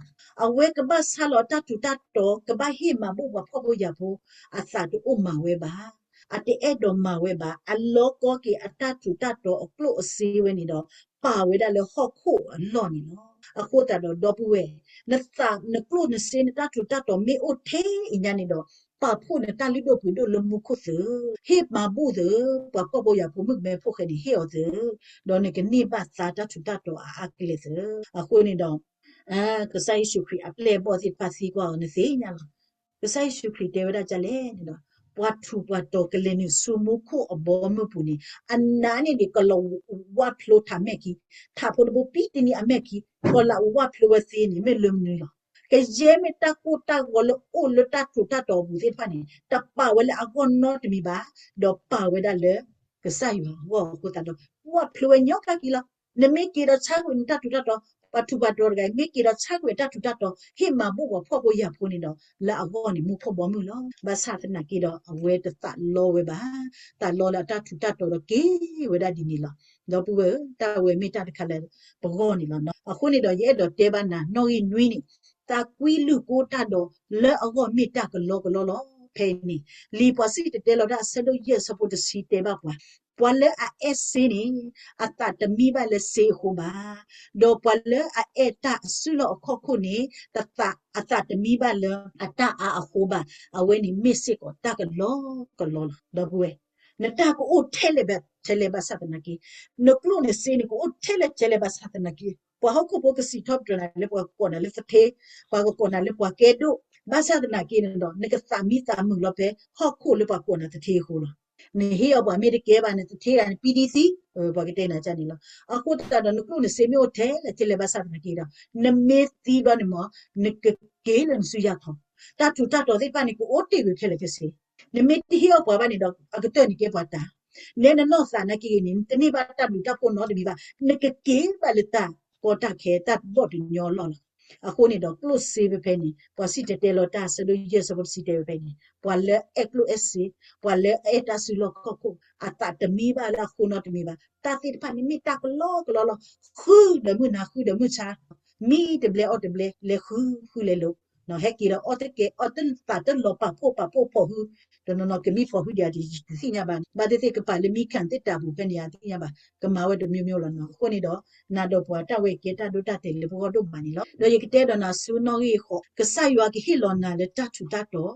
အဝဲကဘၣ်ဆါလီၤအတၢ်ထူးတၢ်တီၤ, ကဘၣ်ဟ့ၣ်မၤဘူၣ်ပှၤဖှီၣ်ဖိယာ်ဖိ, အသးတအိၣ်မၤဝဲဘၣ်. အတအဲၣ်ဒိးမၤဝဲဘၣ်. အလီၤကီက့ၤအတၢ်ထူးတၢ်တီၤအကျိၣ်အစ့ဝဲန့ၣ်ဒီး ပာ်ဝဲဒၣ်လၢဟီၣ်ခိၣ်အလီၢ်န့ၣ်လီၤ. အဃိသတးဒီး ဒီပုၢ်ဝဲၢ်, နသး နကျိၣ်နစ့ နတၢ်ထူးတၢ်တီၤမ့ၢ်အိၣ်ထဲအံၤညါန့ၣ်ဒီး ပာ်ဖှိၣ်နတၢ်လုၢ်ဒိၣ်ပှ့ၤဒိၣ်လၢမူခိၣ်သု, ဟ့ၣ်မၤဘူၣ်သု, ပှၤဖှီၣ်ဖိယာ်ဖိမုၣ်ကမဲဖိၣ်ဃဲန့ၣ် ဟ့ၣ်အီၤသု, ဒီးနကန့ၢ်ဘၣ်သါတၢ်ထူးတၢ်တီၤအါအါကလဲာ်သု. အဃိန့ၣ်ဒီး ကစၢ်ယ့ၣ်ၡူးခရံာ်အပျဲၢ်အဘီၣ်သ့ၣ်တဖၣ်သံကွၢ်အီၤ နသ့ၣ်ညါလီၤ. ကစၢ်ယ့ၣ်ၡူးခရံာ်တဲဝဲဒၣ်ဒ်လဲၣ်န့ၣ်ဒီး ပှၤထူးပှၤတီၤကလဲၤနုာ်ဆူမူခိၣ်အဘီအမုၢ်ပူၤန့ၣ် အနးန့ၣ်ဒံး ကလီၤဝၢ်ဖျိထးမဲာ်ခံ, ထးဖိတဘိ ပံတနံၤအမဲာ်ခံ, ကီၤလၤဝါဖျိဝဲသ့န့ၣ် မ့ၢ်လၢမနုၤလီၤ. ကယဲၢ်မ့ၢ်တၢ်ကိၢ်တၢ်ဂီၤလၢအိၣ်လၢတၢ်ထူးတၢ်တီၤအပူၤသ့ၣ်တဖၣ်န့ၣ် တပာ်ဝဲလၢအဂီၢ်နီတမံၤဘၣ်, ဒီးပာ်ဝဲဒၣ်လၢကစၢ်ယွၤအဂီၢ်အဃိသတးဒီး ဝၢ်ဖျိဝဲညီကၢ်က့ၤလီၤ. နမ့ၢ်က့ၤဒီးဆါကွံာ်နတၢ်ထူးတၢ်တီၤ, ပှၤထူးပှၤတီၤတဂၤအံၤ မ့ၢ်က့ၤဒီးဆါကွံာ်အတၢ်ထူးတၢ်တီၤ ဟ့ၣ်မၤဘူၣ်ပှၤဖှီၣ်ဖိယာ်ဖိန့ၣ်ဒီး လၢအဂီၢ်န့ၣ် မူခိၣ်ဘီမုၢ်လီၤ. ဘၣ်ဆၣ်သနာ်က့ဒီး အဝဲတသးလီဝဲဘၣ်. သးလီလၢအတၢ်ထူးတၢ်တီၤဒီးက့ၤဝဲဒၣ်ဒ်န့ၣ်လီၤ. ဒီပုၢ်ဝဲၢ်ဧၢ, တၢ်ဝဲမ့ၢ်တၢ်တခါလၢပဂီၢ်န့ၣ်လီၤ. အဃိန့ၣ်ဒီး ယအဲၣ်ဒိးတဲဘၣ်နၤနီၣ်ဂံၢ်နွံန့ၣ်, သးကွံလုၢ်ကိတၢ်ဒီး လၢအဂီၢ်မ့ၢ်တၢ်ကလီကလီလီၤ. ဖဲအံၤန့ၣ် လံာ်ပှၤစံၣ်တဲၤတဲလီၤတၢ်အဆၢဒိၣ်ယဲၢ်အဆၢဖိတဆံတဲဘၣ်ပှၤ, ပှၤလၢအအဲၣ်စ့န့ၣ် အသးတမံဘၣ်လၢစ့အဃိဘၣ်, ဒီးပှၤလၢအအဲၣ်တၢ်အစုလီၢ်အခီၣ်ခိၣ်န့ၣ် တသး, အသးတမံဘၣ်လၢအတၢ်အါအဃိဘၣ်. အဝဲန့ၣ်မ့ၢ်စ့ၢ်ကီးတၢ်ကလီကလီလီၤ. ဒီပုၢ်ဝဲၢ်, နတၢ်ကအိၣ်ထဲလဲၣ်ထဲလဲၣ်ဘၣ်ဆၣ်သနာ်က့, နကျိၣ်နစ့န့ၣ် ကအိၣ်ထဲလဲၣ်ထဲလဲၣ်ဘၣ်ဆၣ်သနာ်က့, ပှၤဟီၣ်ခိၣ်ဖိကစံးထီၣ်ပတြၢၤနၤလၢပှၤကကိးနၤလၢသထ့, ပှၤကကိးနၤလၢပှၤကဲဒိၣ်, ဘၣ်ဆၣ်သနာ်က့န့ၣ်ဒီး နကသးမံသးမုာ်လီၤဖဲဟီၣ်ခိၣ်လၢပှၤကိးနၤသထ့အဃိလီၤ. နဟ့ၣ်အီၤပှၤမ့ၢ်တကဲဘၣ် နသထ့ဂၤန့ၣ် ပံဒံသံ, ပှၤကတဲနၤန့ၣ်လီၤ. အဃိသတးဒီး နကျိၣ်နစ့မ့ၢ်အိၣ်ထဲလဲၣ်ထဲလဲၣ်ဘၣ်ဆၣ်သနာ်က့ဒီး နမ့ၢ်သံဘျီန့ၣ်မ့ၢ် နကက့ၤလၢနစုယၤထီၣ်, တၢ်ထူးတၢ်တီၤသ့ၣ်တဖၣ်န့ၣ် ကအိၣ်တ့ၢ်ဝဲခဲလၢာ်ခဲဆ့. နမ့ၢ်တဟ့ၣ်အီၤပှၤဘၣ်န့ၣ်ဒီး အကတၢၢ်န့ၣ်ကဲပှၤတၢ်, နဲနနီၢ်သးနာ်က့ဂ့ၤန့ၣ် နတန့ၢ်ဘၣ်တၢ်ဘျုးတၢ်ဖှိၣ်နီတမံၤဘၣ်, နကက့ၤဘၣ်လၢတၢ်ကီတၢ်ခဲတၢ်ဘီၣ်တညီအလီၢ်လီၤ. အဃိန့ၣ်ဒီး ကျိၣ်စ့ဖဲဖဲန့ၣ် ပှၤစံၣ်တဲၤတဲလီၤတၢ်အဆၢဒိၣ်ယဲၢ်အဆၢဖိတဆံတဲဝဲဖဲန့ၣ် ပှၤလၢအအဲၣ်ကျိၣ်အဲၣ်စ့, ပှၤလၢအအဲၣ်တၢ်စုလီၢ်ခီၣ်ခိၣ် အသးတမံဘၣ်လၢအဃိနီတမံၤဘၣ်. တၢ်သ့ၣ်တဖၣ်န့ၣ်မ့ၢ်တၢ်ကလီကလီလီၤ. ဃုဒီးမုၢ်နၤ ဃုဒီးမုၢ်ဆါ, မံတဘျဲအီၣ်တဘျဲ လဲၤဃုဃုလဲၤလိၤ, ဟဲက့ၤဒီးအီၣ်တကဲအီၣ်တသးတလီၤပာ်ဖှိၣ်ပာ်ဖှိၣ်ဖီၣ်ဟု, တနီၤနီၤကမံဖီၣ်ဟုဒံးယၤတသ့ၣ်ညါဘၣ်, ဘၣ်သ့ၣ်သ့ၣ်ကပာ်လၢမံခၣ်သ့ၣ်တၢ်ပူၤဖဲန့ၣ်ယၤတသ့ၣ်ညါဘၣ်, ကမၤဝဲတမျိုးမျိုးလီၤနီၤ. အဃိန့ၣ်ဒီး နၤဒီးပှၤတၢ်ဝဲကဲတၢ်ဒိတၢ်တဲာ်လၢပဂီၢ်ဒိၣ်မးန့ၣ်လီၤ. ဒီးယကတဲဒီးနၤဆူနီၣ်ဂံၢ်ဃိး, ကစၢ်ယွၤကဟ့ၣ်လီၤနၤလၢတၢ်ထူးတၢ်တီၤ,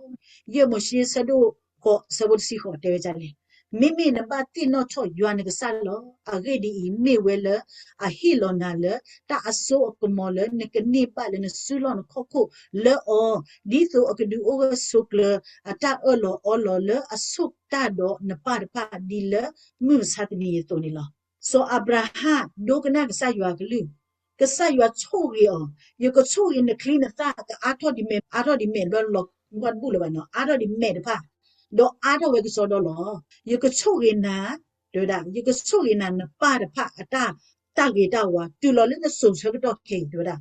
ယဲၢ်မိၤၡ့ဆၢဒိၣ်ဃိးဆၢဖိတဆံဃိးတဲဝဲဒ်လဲၣ်. မ့မ့ၢ်နဘၣ်သ့ၣ်နီၣ်ထီၣ်ယွၤနကစၢ်လီၤ. အဂ့ၢ်ဒ်အံၤ, မ့ၢ်ဝဲလၢအဟ့ၣ်လီၤနၤလၢတၢ်အစိအကမီၤလၢနကန့ၢ်ဘၣ်လၢနစုလီၢ်နခီၣ်ခိၣ်လၢအီၤ, ဒ်သိးအကဒုးအိၣ်ဂၢၢ်ဆိးကျၢၤအတၢ်အၢၣ်လီၤအီလီၤလၢအဆိၣ်တၢ်ဒီးနပၢ်တဖၣ်ဒ်လၢမုၢ်မဆါတနံၤအသိးန့ၣ်လီၤ. စီၤအၤဘြၤဟၣ်ဒိကနၣ်ကစၢ်ယွၤအကလုၢ်, ကစၢ်ယွၤဆိၣ်ဂ့ၤအီၤ, ယကဆိၣ်ဂ့ၤနချံနသၣ် ကအါထီၣ်ဒ်မဲး, အါထီၣ်ဒ်မဲးဘျီလီၤကွၢ်တဘူၣ်လၢၤဘၣ်နီၤ, အါထီၣ်ဒ်မဲးတဖၣ်, ဒီးအါထီၣ်ဝဲကစီဒီလီၤ. ယကဆိၣ်ဂ့ၤနၤ, တဲဝဲဒၣ်, ယကဆိၣ်ဂ့ၤနၤနပၢ်တဖၣ်အတၢ်, တၢ်ဂ့ၤတၢ်ဝါ တုၤလီၤလၢနစိၤဆၢကတီၢ်ခဲအံၤ တဲဝဲဒၣ်,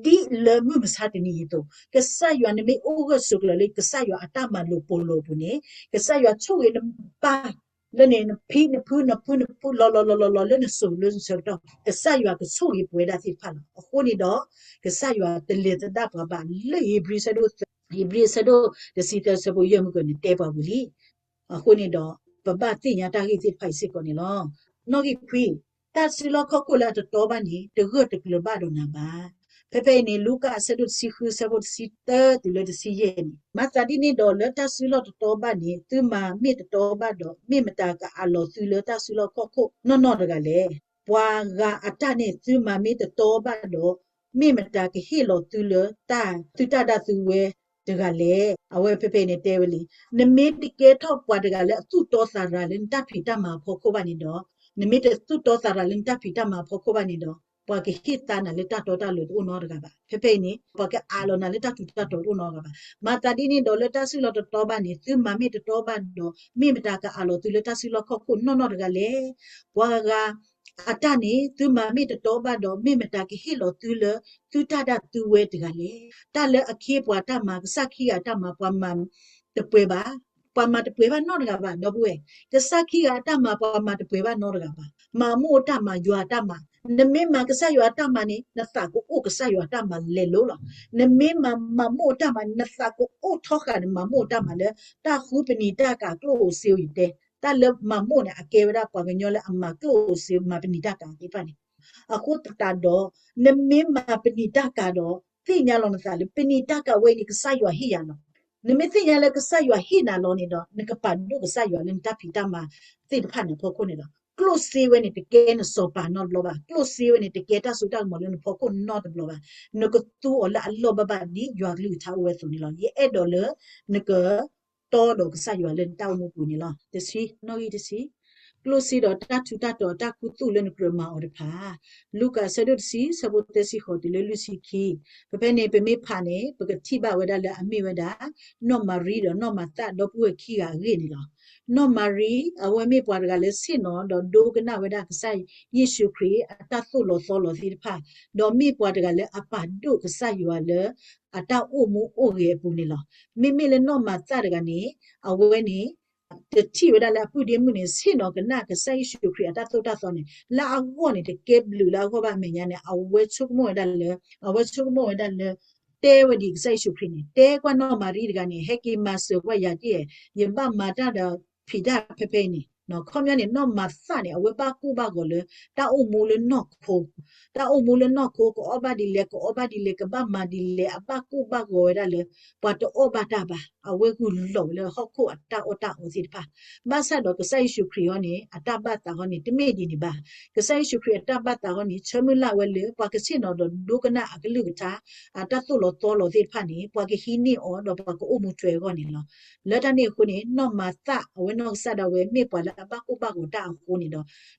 ဒ်လၢမုၢ်မဆါတနံၤအံၤအသိး, ကစၢ်ယွၤနမ့ၢ်အိၣ်ဂၢၢ်ဆိးကျၢၤလၢကစၢ်ယွၤအတၢ်မၤလိာ်ပိာ်လိာ်အပူၤန့ၣ်, ကစၢ်ယွၤဆိၣ်ဂ့ၤနပၢ် လၢန့ၣ် နဖံနဖု နဖုနဖု လီၤလီၤလီၤလီၤလီၤ လၢနစိၤလၢနဆၢကတီၢ် ကစၢ်ယွၤကဆိၣ်ဂ့ၤပဝဲဒၣ်သ့ၣ်တဖၣ်လီၤ. အဃိန့ၣ်ဒီး ကစၢ်ယွၤတလဲၤသဒၣ်ပှၤဘၣ် လၢဧ့ၤဘြံၤဆၢဒိၣ်, ဧ့ၤဘြံၤဆၢဒိၣ်တဆံသၢဆၢဖိယဲၢ်မုၢ်ကန့ၣ် တဲပှၤဝံၤလံ. အဃိန့ၣ်ဒီး ပဘၣ်သ့ၣ်ညါတၢ်ဂ့ၢ်သ့ၣ်တဖၣ်အံၤစ့ၢ်ကီးန့ၣ်လီၤ. နီၣ်ဂံၢ်ခွံ, တၢ်စုလီၢ်ခီၣ်ခိၣ်လၢအတတီဘၣ်န့ၣ် တဂၢၢ်တကျၢၤဘၣ်ဒီးနၤဘၣ်. ဖဲဖဲအံၤန့ၣ် လူၤကၣ်အဆၢဒိၣ်တဆံဃုဆၢဖိတဆံသၢတုၤလၢတဆံယဲၢ်န့ၣ်, မၤသးဒ်န့ၣ်ဒီးလၢတၢ်စုလီၢ်တတီဘၣ်န့ၣ် သုမၤမ့ၢ်တတီဘၣ်ဒီး မ့ၢ်မတၤကအးလီၤသုလၢတၢ်စုလီၢ်ခီၣ်ခိၣ်နီၢ်နီၢ်တဂၤလဲၣ်. ပှၤဂၤအတၢ်န့ၣ်သုမၤမ့ၢ်တတီဘၣ်ဒီး မ့ၢ်မတၤကဟ့ၣ်လီၤသုလၢတၢ် သုတၢ်ဒၣ်သုဝဲတဂၤလဲၣ်. အဝဲဖဲဖဲအံၤန့ၣ်တဲဝဲလံ, နမ့ၢ်တကဲထီၣ်ပှၤတဂၤလၢအသူၣ်တီသးရၤလၢနတၢ်ဖံးတၢ်မၤအဖီခိၣ်ဘၣ်န့ၣ်ဒီး, နမ့ၢ်တသူၣ်တီသးရၤလၢနတၢ်ဖံးတၢ်မၤအဖီခိၣ်ဘၣ်န့ၣ်ဒီး ပှၤကဟ့ၣ်သါနၤလၢတၢ်တီတၢ်လိၤတအိၣ်နီတဂၤဘၣ်. ဖဲဖဲအံၤန့ၣ် ပှၤကအးလီၤနၤလၢတၢ်ထူးတၢ်တီၤတအိၣ်နီတဂၤဘၣ်. မၤသးဒ်န့ၣ်ဒီးလၢတၢ်စုလီၢ်တတီဘၣ်န့ၣ် သုမၤမ့ၢ်တတီဘၣ်ဒီး မ့ၢ်မတၤကအးလီၤသုလၢတၢ်စုလီၢ်ခီၣ်ခိၣ်နီၢ်နီၢ်တဂၤလဲၣ်. ပှၤဂၤ အတၢ်န့ၣ် သုမၤမ့ၢ်တတီဘၣ်ဒီး မ့ၢ်မတၤကဟ့ၣ်လီၤသုလၢ သုတၢ်ဒၣ်သုဝဲတဂၤလဲၣ်. တၢ်လၢအခ့အပှၤတၢ်မၤ ကစၢ်ခံဂၤအတၢ်မၤ ပှၤမၤတပှဲၤဘၣ်, ပှၤမၤတပှဲၤဘၣ်နီတဂၤဘၣ် ဒီပုၢ်ဝဲၢ်, ကစၢ်ခံဂၤအတၢ်မၤ ပှၤမၤတပှဲၤဘၣ်နီတဂၤဘၣ်. မၤမိၣ်အတၢ်မၤ ယွၤအတၢ်မၤ, နမ့ၢ်မၤကစၢ်ယွၤအတၢ်မၤန့ၣ် နသးကအိၣ်ကစၢ်ယွၤအတၢ်မၤလဲၤလိၤလီၤ. နမ့ၢ်မၤ မၤမိၣ်အတၢ်မၤ နသးကအိၣ်ထီဃာ်န့ၣ် မၤမိၣ်အတၢ်မၤလၢ တၢ်ဃုပနံာ်တၢ်ကၤကျိၣ်ဧိၤစ့ဧိၤယတဲ, တၢ်လၢမၤမိၣ်န့ၣ် အကဲဝဲဒၣ်ပှၤကညီလၢအမၤကျိၣ်ဧိၤစ့ဧိၤ မၤပနံာ်တၢ်ကၤသ့ၣ်တဖၣ်န့ၣ်, အဃိသတးဒီး နမ့ၢ်မၤပနံာ်တၢ်ကၤဒီး သ့ၣ်ညါလီၤနသးလၢ ပနံာ်တၢ်ကၤဝဲအံၤန့ၣ် ကစၢ်ယွၤဟ့ၣ်ယၤလီၤ. နမ့ၢ်သ့ၣ်ညါလၢကစၢ်ယွၤဟ့ၣ်နၤလီၤန့ၣ်ဒီး နကပာ်ဒိၣ်ကစၢ်ယွၤလၢနတၢ်ဖံးတၢ်မၤသ့ၣ်တဖၣ်န့ၣ်အဖီခိၣ်န့ၣ်လီၤ. ကျိၣ်စ့ဝဲန့ၣ် တကဲနစီၤပၤနီတဘျီဘၣ်, ကျိၣ်စ့ဝဲန့ၣ် တကဲတၢ်စိတၢ်ကမီၤလၢနဖီခိၣ်နီတဘျီဘၣ်, နကသူအီၤလၢအလီၢ်ဘၣ်ဘၣ်ဒ်ယွၤကလုၢ်ကထါအိၣ်ဝဲအသိးန့ၣ်လီၤ. ယအဲၣ်ဒိးလၢ နက တီဒီးကစၢ်ယွၤလၢနတၢ်အိၣ်မူပူၤန့ၣ်လီၤ. တဆံ, နီၣ်ဂံၢ်တဆံ, ကျိၣ်စ့ဒီးတၢ်ထူးတၢ်တီၤအတၢ်ခူသူၣ်လၢနကြၢးမၤအီၤတဖၣ်, လူၤကၣ်အဆၢဒိၣ်တဆံ ဆၢဖိသၢဆံဃိးတုၤလၢလွံၢ်ဆံခံ, ဖဲဖဲန့ၣ် ပမ့ၢ်ဖးန့ၣ် ပကထံၣ်ဘၣ်ဝဲဒၣ်လၢအမ့ၢ်ဝဲဒၣ် နီၢ်မၤရံဒီးနီၢ်မၤသၣ် ဒီပုၢ်ဝဲၢ်ခံဂၤအဂ့ၢ်န့ၣ်လီၤ. နီၢ်မၤရံ အဝဲမ့ၢ်ပှၤတဂၤလၢဆ့ၣ်နီၤ ဒီးဒိကနၣ်ဝဲဒၣ်ကစၢ်ယ့ၣ်ၡူးခရံာ်အတၢ်သိၣ်လီၤသီလီၤသ့ၣ်တဖၣ်, ဒီးမ့ၢ်ပှၤတဂၤလၢအပာ်ဒိၣ်ကစၢ်ယွၤလၢ အတၢ်အိၣ်မူအိၣ်ဂဲၤအပူၤန့ၣ်လီၤ. မ့မ့ၢ်လၢနီၢ်မၤသၣ်တဂၤန့ၣ် အဝဲန့ၣ် တထံၣ်ဝဲဒၣ်လၢအပုၢ်ဒ့မုၣ်န့ၣ် ဆ့ၣ်နီၤကနၣ်ကစၢ်ယ့ၣ်ၡူးခရံာ်အတၢ်သိၣ်တၢ်သီန့ၣ် လၢအဂီၢ်န့ၣ် တကဲဘျုးလၢအဂီၢ်ဘၣ်အမဲာ်ညါန့ၣ် အဝဲဆိကမိၣ်ဝဲဒၣ်လၢ အဝဲဆိကမိၣ်ဝဲဒၣ်လၢ တဲဝဲဒ်ကစၢ်ယ့ၣ်ၡူးခရံာ်န့ၣ် တဲကွၢ်နီၢ်မၤရံတဂၤန့ၣ် ဟဲက့ၤမၤစၢၤကွၢ်ယၤက့ၢ်, ယဘၣ်မၤတၢ်ဒီးဖံးတၢ်ဖဲဖဲအံၤန့ၣ်, ခီပညီန့ၣ် နီၢ်မၤသၣ်န့ၣ် အဝဲဘၣ်ကိၢ်ဘၣ်ဂီၤလၢ တၢ်အိၣ်မူလၢနီၢ်ခိ တၢ်အိၣ်မူလၢနီၢ်ခိ ကအီၣ်ဘၣ်ဒ်လဲၣ် ကအီဘၣ်ဒ်လဲၣ် ကဘၣ်မၤဒ်လဲၣ် အဘၣ်ကိၢ်ဘၣ်ဂီၤဝဲဒၣ်လၢ ပှၤတအီၣ်ဘၣ်တၢ်ဘၣ်, အဝဲဂုာ်လီၤဝဲလၢဟီၣ်ခိၣ်အတၢ်အီၣ်တၢ်အီသ့ၣ်တဖၣ်. ဘၣ်ဆၣ်ဒီးကစၢ်ယ့ၣ်ၡူးခရံာ်အံၤန့ၣ် အတၢ်ဘၣ်သးဟီန့ၣ် တမ့ၢ်ဒ်န့ၣ်ဘၣ်. ကစၢ်ယ့ၣ်ၡူးခရံာ်အတၢ်ဘၣ်သးဟီန့ၣ် ဆၢမုၢ်လၢ်ဝဲလၢ ပှၤကဆ့ၣ်နီၤဒီးဒိကနၣ်အကလုၢ်ကထါ အတၢ်သိၣ်လီၤသီလီၤသ့ၣ်တဖၣ်န့ၣ် ပှၤကဟံးန့ၢ်အီၤဒီးပှၤကအိၣ်မူထွဲအဂီၢ်န့ၣ်လီၤ. လၢတၢ်န့ၣ်အဃိန့ၣ် နီၢ်မၤသၣ် အဝဲနီၢ်ကစၢ်ဒၣ်ဝဲ မ့ၢ်ပှၤလၢအဘၣ်ကိၢ်ဘၣ်ဂီၤတၢ်အဃိန့ၣ်ဒီး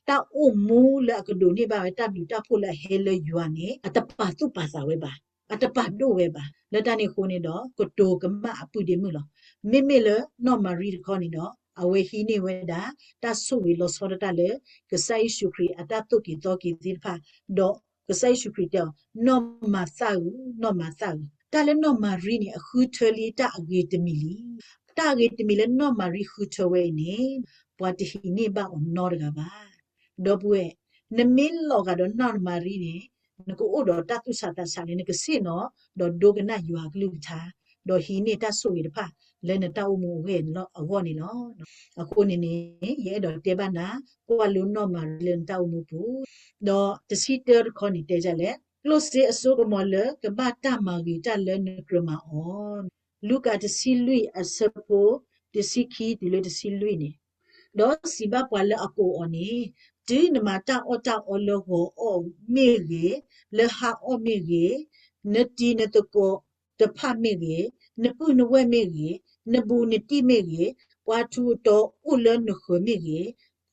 တၢ်အိၣ်မူလၢအကဒိးန့ၢ်ဘၣ်ဝဲတၢ်ဘျုးတၢ်ဖှိၣ်လၢအဟဲလၢယွၤန့ၣ် အတပာ်သူၣ်ပာ်သးဝဲဘၣ်, အတပာ်ဒိၣ်ဝဲဘၣ်. လၢတၢ်န့ၣ်အဃိန့ၣ်ဒီး ကတိၤကမၣ်အပုၢ်ဒ့မုၣ်လီၤ. မ့မ့ၢ်လၢနီၢ်မၤရံတခီန့ၣ်ဒီး အဝဲဟံးန့ၢ်ဝဲဒၣ် တၢ်ဆိၣ်ဂ့ၤလီၤဆီဒၣ်တၢ်လၢ ကစၢ်ယ့ၣ်ၡူးခရံာ်အတၢ်သိၣ်က့ၤသီက့ၤသ့ၣ်တဖၣ်, ဒီးကစၢ်ယ့ၣ်ၡူးခရံာ်တဲအီၤ, နီၢ်မၤသၣ်ဧၢ, နီၢ်မၤသၣ်ဧၢ, တၢ်လၢနီၢ်မၤရံန့ၣ် အဃုထၢလံတၢ်အဂ့ၤတမံၤလံ. တၢ်အဂ့ၤတမံၤလၢနီၢ်မၤရံဃုထၢဝဲအံၤန့ၣ် ပှၤတဟံးန့ၢ်ဘၣ်အီၤနီတဂၤဘၣ်. ဒီပုၢ်ဝဲၢ်, နမ့ၢ်လီၤဂာ်ဒီးနီၢ်မၤရံန့ၣ် နကအိၣ်ဒီးတၢ်သူၣ်ဆးသးဆးလၢ နကဆ့ၣ်နီၤ ဒီးဒိကနၣ်ယွၤအကလုၢ်ကထါ, ဒီးဟံးန့ၢ်တၢ်ဆိၣ်ဂ့ၤတဖၣ် လၢနတၢ်အိၣ်မူအဂီၢ်န့ၣ်လီၤ. အဃိန့ၣ်န့ၣ် ယအဲၣ်ဒိးတဲဘၣ်နၤ ကွၢ်လိနီၢ်မၤရံလၢနတၢ်အိၣ်မူပူၤ, ဒီးတဆံတၢတခီန့ၣ်တဲဒ်လဲၣ်, ကျိၣ်စ့အစိကမီၤလၢကဘၣ်တၢ်မၤဂ့ၤတၢ်လၢနကြၢးမၤအီၤ လူၤကၣ်တဆံလွံၢ်အဆၢဖိ တဆံခံတုၤလၢတဆံလွံၢ်န့ၣ်, ဒီးစံးဘၣ်ပှၤလၢအကိးအီၤန့ၣ်, တုၤနမၤတၢ်အီၣ်တၢ်အီလၢဂီၤအီၣ်မ့ၢ်ဂ့ၤ, လၢဟါအီၣ်မ့ၢ်ဂ့ၤ, နတံၤနသကိးတဖၣ်မ့ၢ်ဂ့ၤ, နပုၢ်နဝဲၢ်မ့ၢ်ဂ့ၤ, နဘူးနတံၢ်မ့ၢ်ဂ့ၤ, ပှၤထူးပှၤတီၤအိၣ်လၢနဃၢၤမ့ၢ်ဂ့ၤ,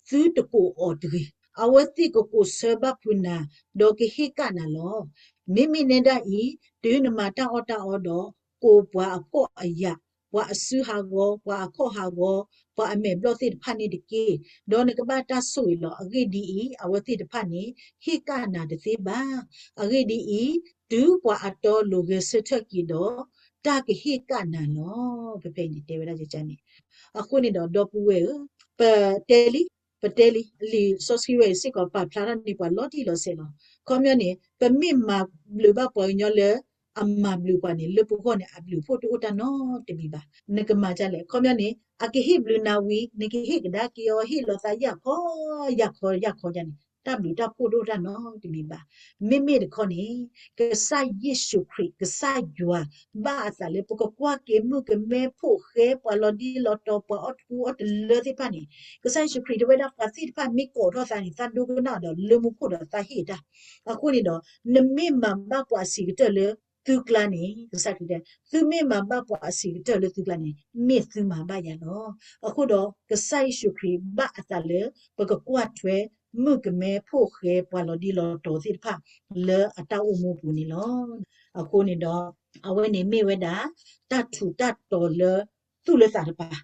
သုတကိးအီၤတဂ့ၤ. အဝဲသ့ၣ်ကကိးဆၢဘၣ်ဖုးနၤ, ဒီးကဟ့ၣ်ကၣ်နၤလီၤ. မ့မ့ၢ်နဲဒၣ်အံၤ, တုၤနမၤတၢ်အီၣ်တၢ်အီဒီး, ကိးပှၤအဖှီၣ်အယာ်, ပှၤအစုဟးဂီၤ, ပှၤအခီၣ်ဟးဂီၤ, ပှၤအမဲာ်ဘျီၣ်သ့ၣ်တဖၣ်န့ၣ်တက့ၢ်. ဒီးနကဘၣ်တၢ်ဆိၣ်ဂ့ၤလီၤ. အဂ့ၢ်ဒ်အံၤ, အဝဲသ့ၣ်တဖၣ်န့ၣ် ဟ့ၣ်ကၣ်နၤတသ့ဘၣ်. အဂ့ၢ်ဒ်အံၤ, တုၤပှၤအတီအလိၤဂဲၤဆၢထၢၣ်က့ၤဒီး, တၢ်ကဟ့ၣ်ကၣ်နၤလီၤ. ဖဲဖဲအံၤန့ၣ်တဲဝဲဒၣ်န့ၣ်, အဃိန့ၣ်ဒီး ဒီပုၢ်ဝဲၢ်ဧၢ, ပတဲလံ, ပတဲလံ, လံာ်စီဆှံဝဲအံၤစ့ၢ်ကီး ပာ်ဖျါထီၣ်န့ၢ်ပှၤလီၤတံၢ်လီၤဆဲးလီၤ. ခီပညီန့ၣ် ပမ့ၢ်မၤဘျုးဘၣ်ပှၤကညီလၢ အမၤဘျုးပှၤန့ၣ် လၢပဂီၢ်န့ၣ် အဘျုးအဖှိၣ်တအိၣ်တၢ်နီတမံၤဘၣ်. နကမၤဒ်လဲၣ်. ခီပညီန့ၣ် အကဟ့ၣ်ဘျုးနၤဝံၤ နကဟ့ၣ်ကဒါက့ၤအီၤ ဟ့ၣ်လီၤသးယၢ်ခီ, ယၢ်ခီယၢ်ခီဒ်န့ၣ် တၢ်ဘျုးတၢ်ဖှိၣ်တအိၣ်တၢ်နီတမံၤဘၣ်. မ့မ့ၢ်တခီန့ၣ် ကစၢ်ယ့ၣ်ၡူးခရံာ် ကစၢ်ယွၤ ဘၣ်အသးလၢ ပကကွၢ်က့ၤမုၣ်ကမဲ ဖိၣ်ဃဲ ပှၤလီၤဒ်လီၤတီၤ ပှၤအီၣ်ထူအီၣ်တလၢသ့ၣ်တဖၣ်န့ၣ်, ကစၢ်ယ့ၣ်ၡူးခရံာ်တဲဝဲဒၣ် ပှၤသ့ၣ်တဖၣ်မ့ၢ်ကိးထီၣ်သးန့ၣ် သးဒိကနၣ်ဒီးလၢမူခိၣ်ဒီးသးဟ့ၣ်တၢ်. အဃိန့ၣ်ဒီး နမ့ၢ်မၤဘၣ်ပှၤအဆံးကတၢၢ်လၢသုကျါန့ၣ်, ကစၢ်ခရံာ်တဲ, သုမ့ၢ်မၤဘၣ်ပှၤအဆံးကတၢၢ်လၢသုကျါန့ၣ် မ့ၢ်သုမၤဘၣ်ယၤလီၤ. အဃိဒီး ကစၢ်ယ့ၣ်ၡူးခရံာ်ဘၣ်အသးလၢ ပကကွၢ်ထွဲ မုၣ်ကမဲ ဖိၣ်ဃဲ ပှၤလီၤဒ်လီၤတီၤသ့ၣ်တဖၣ် လၢအတၢ်အိၣ်မူပူၤန့ၣ်လီၤ. အဃိန့ၣ်ဒီး အဝဲန့ၣ်မ့ၢ်ဝဲဒၣ် တၢ်ထူးတၢ်တီၤလၢ သူၣ်လၢသးတပၤ.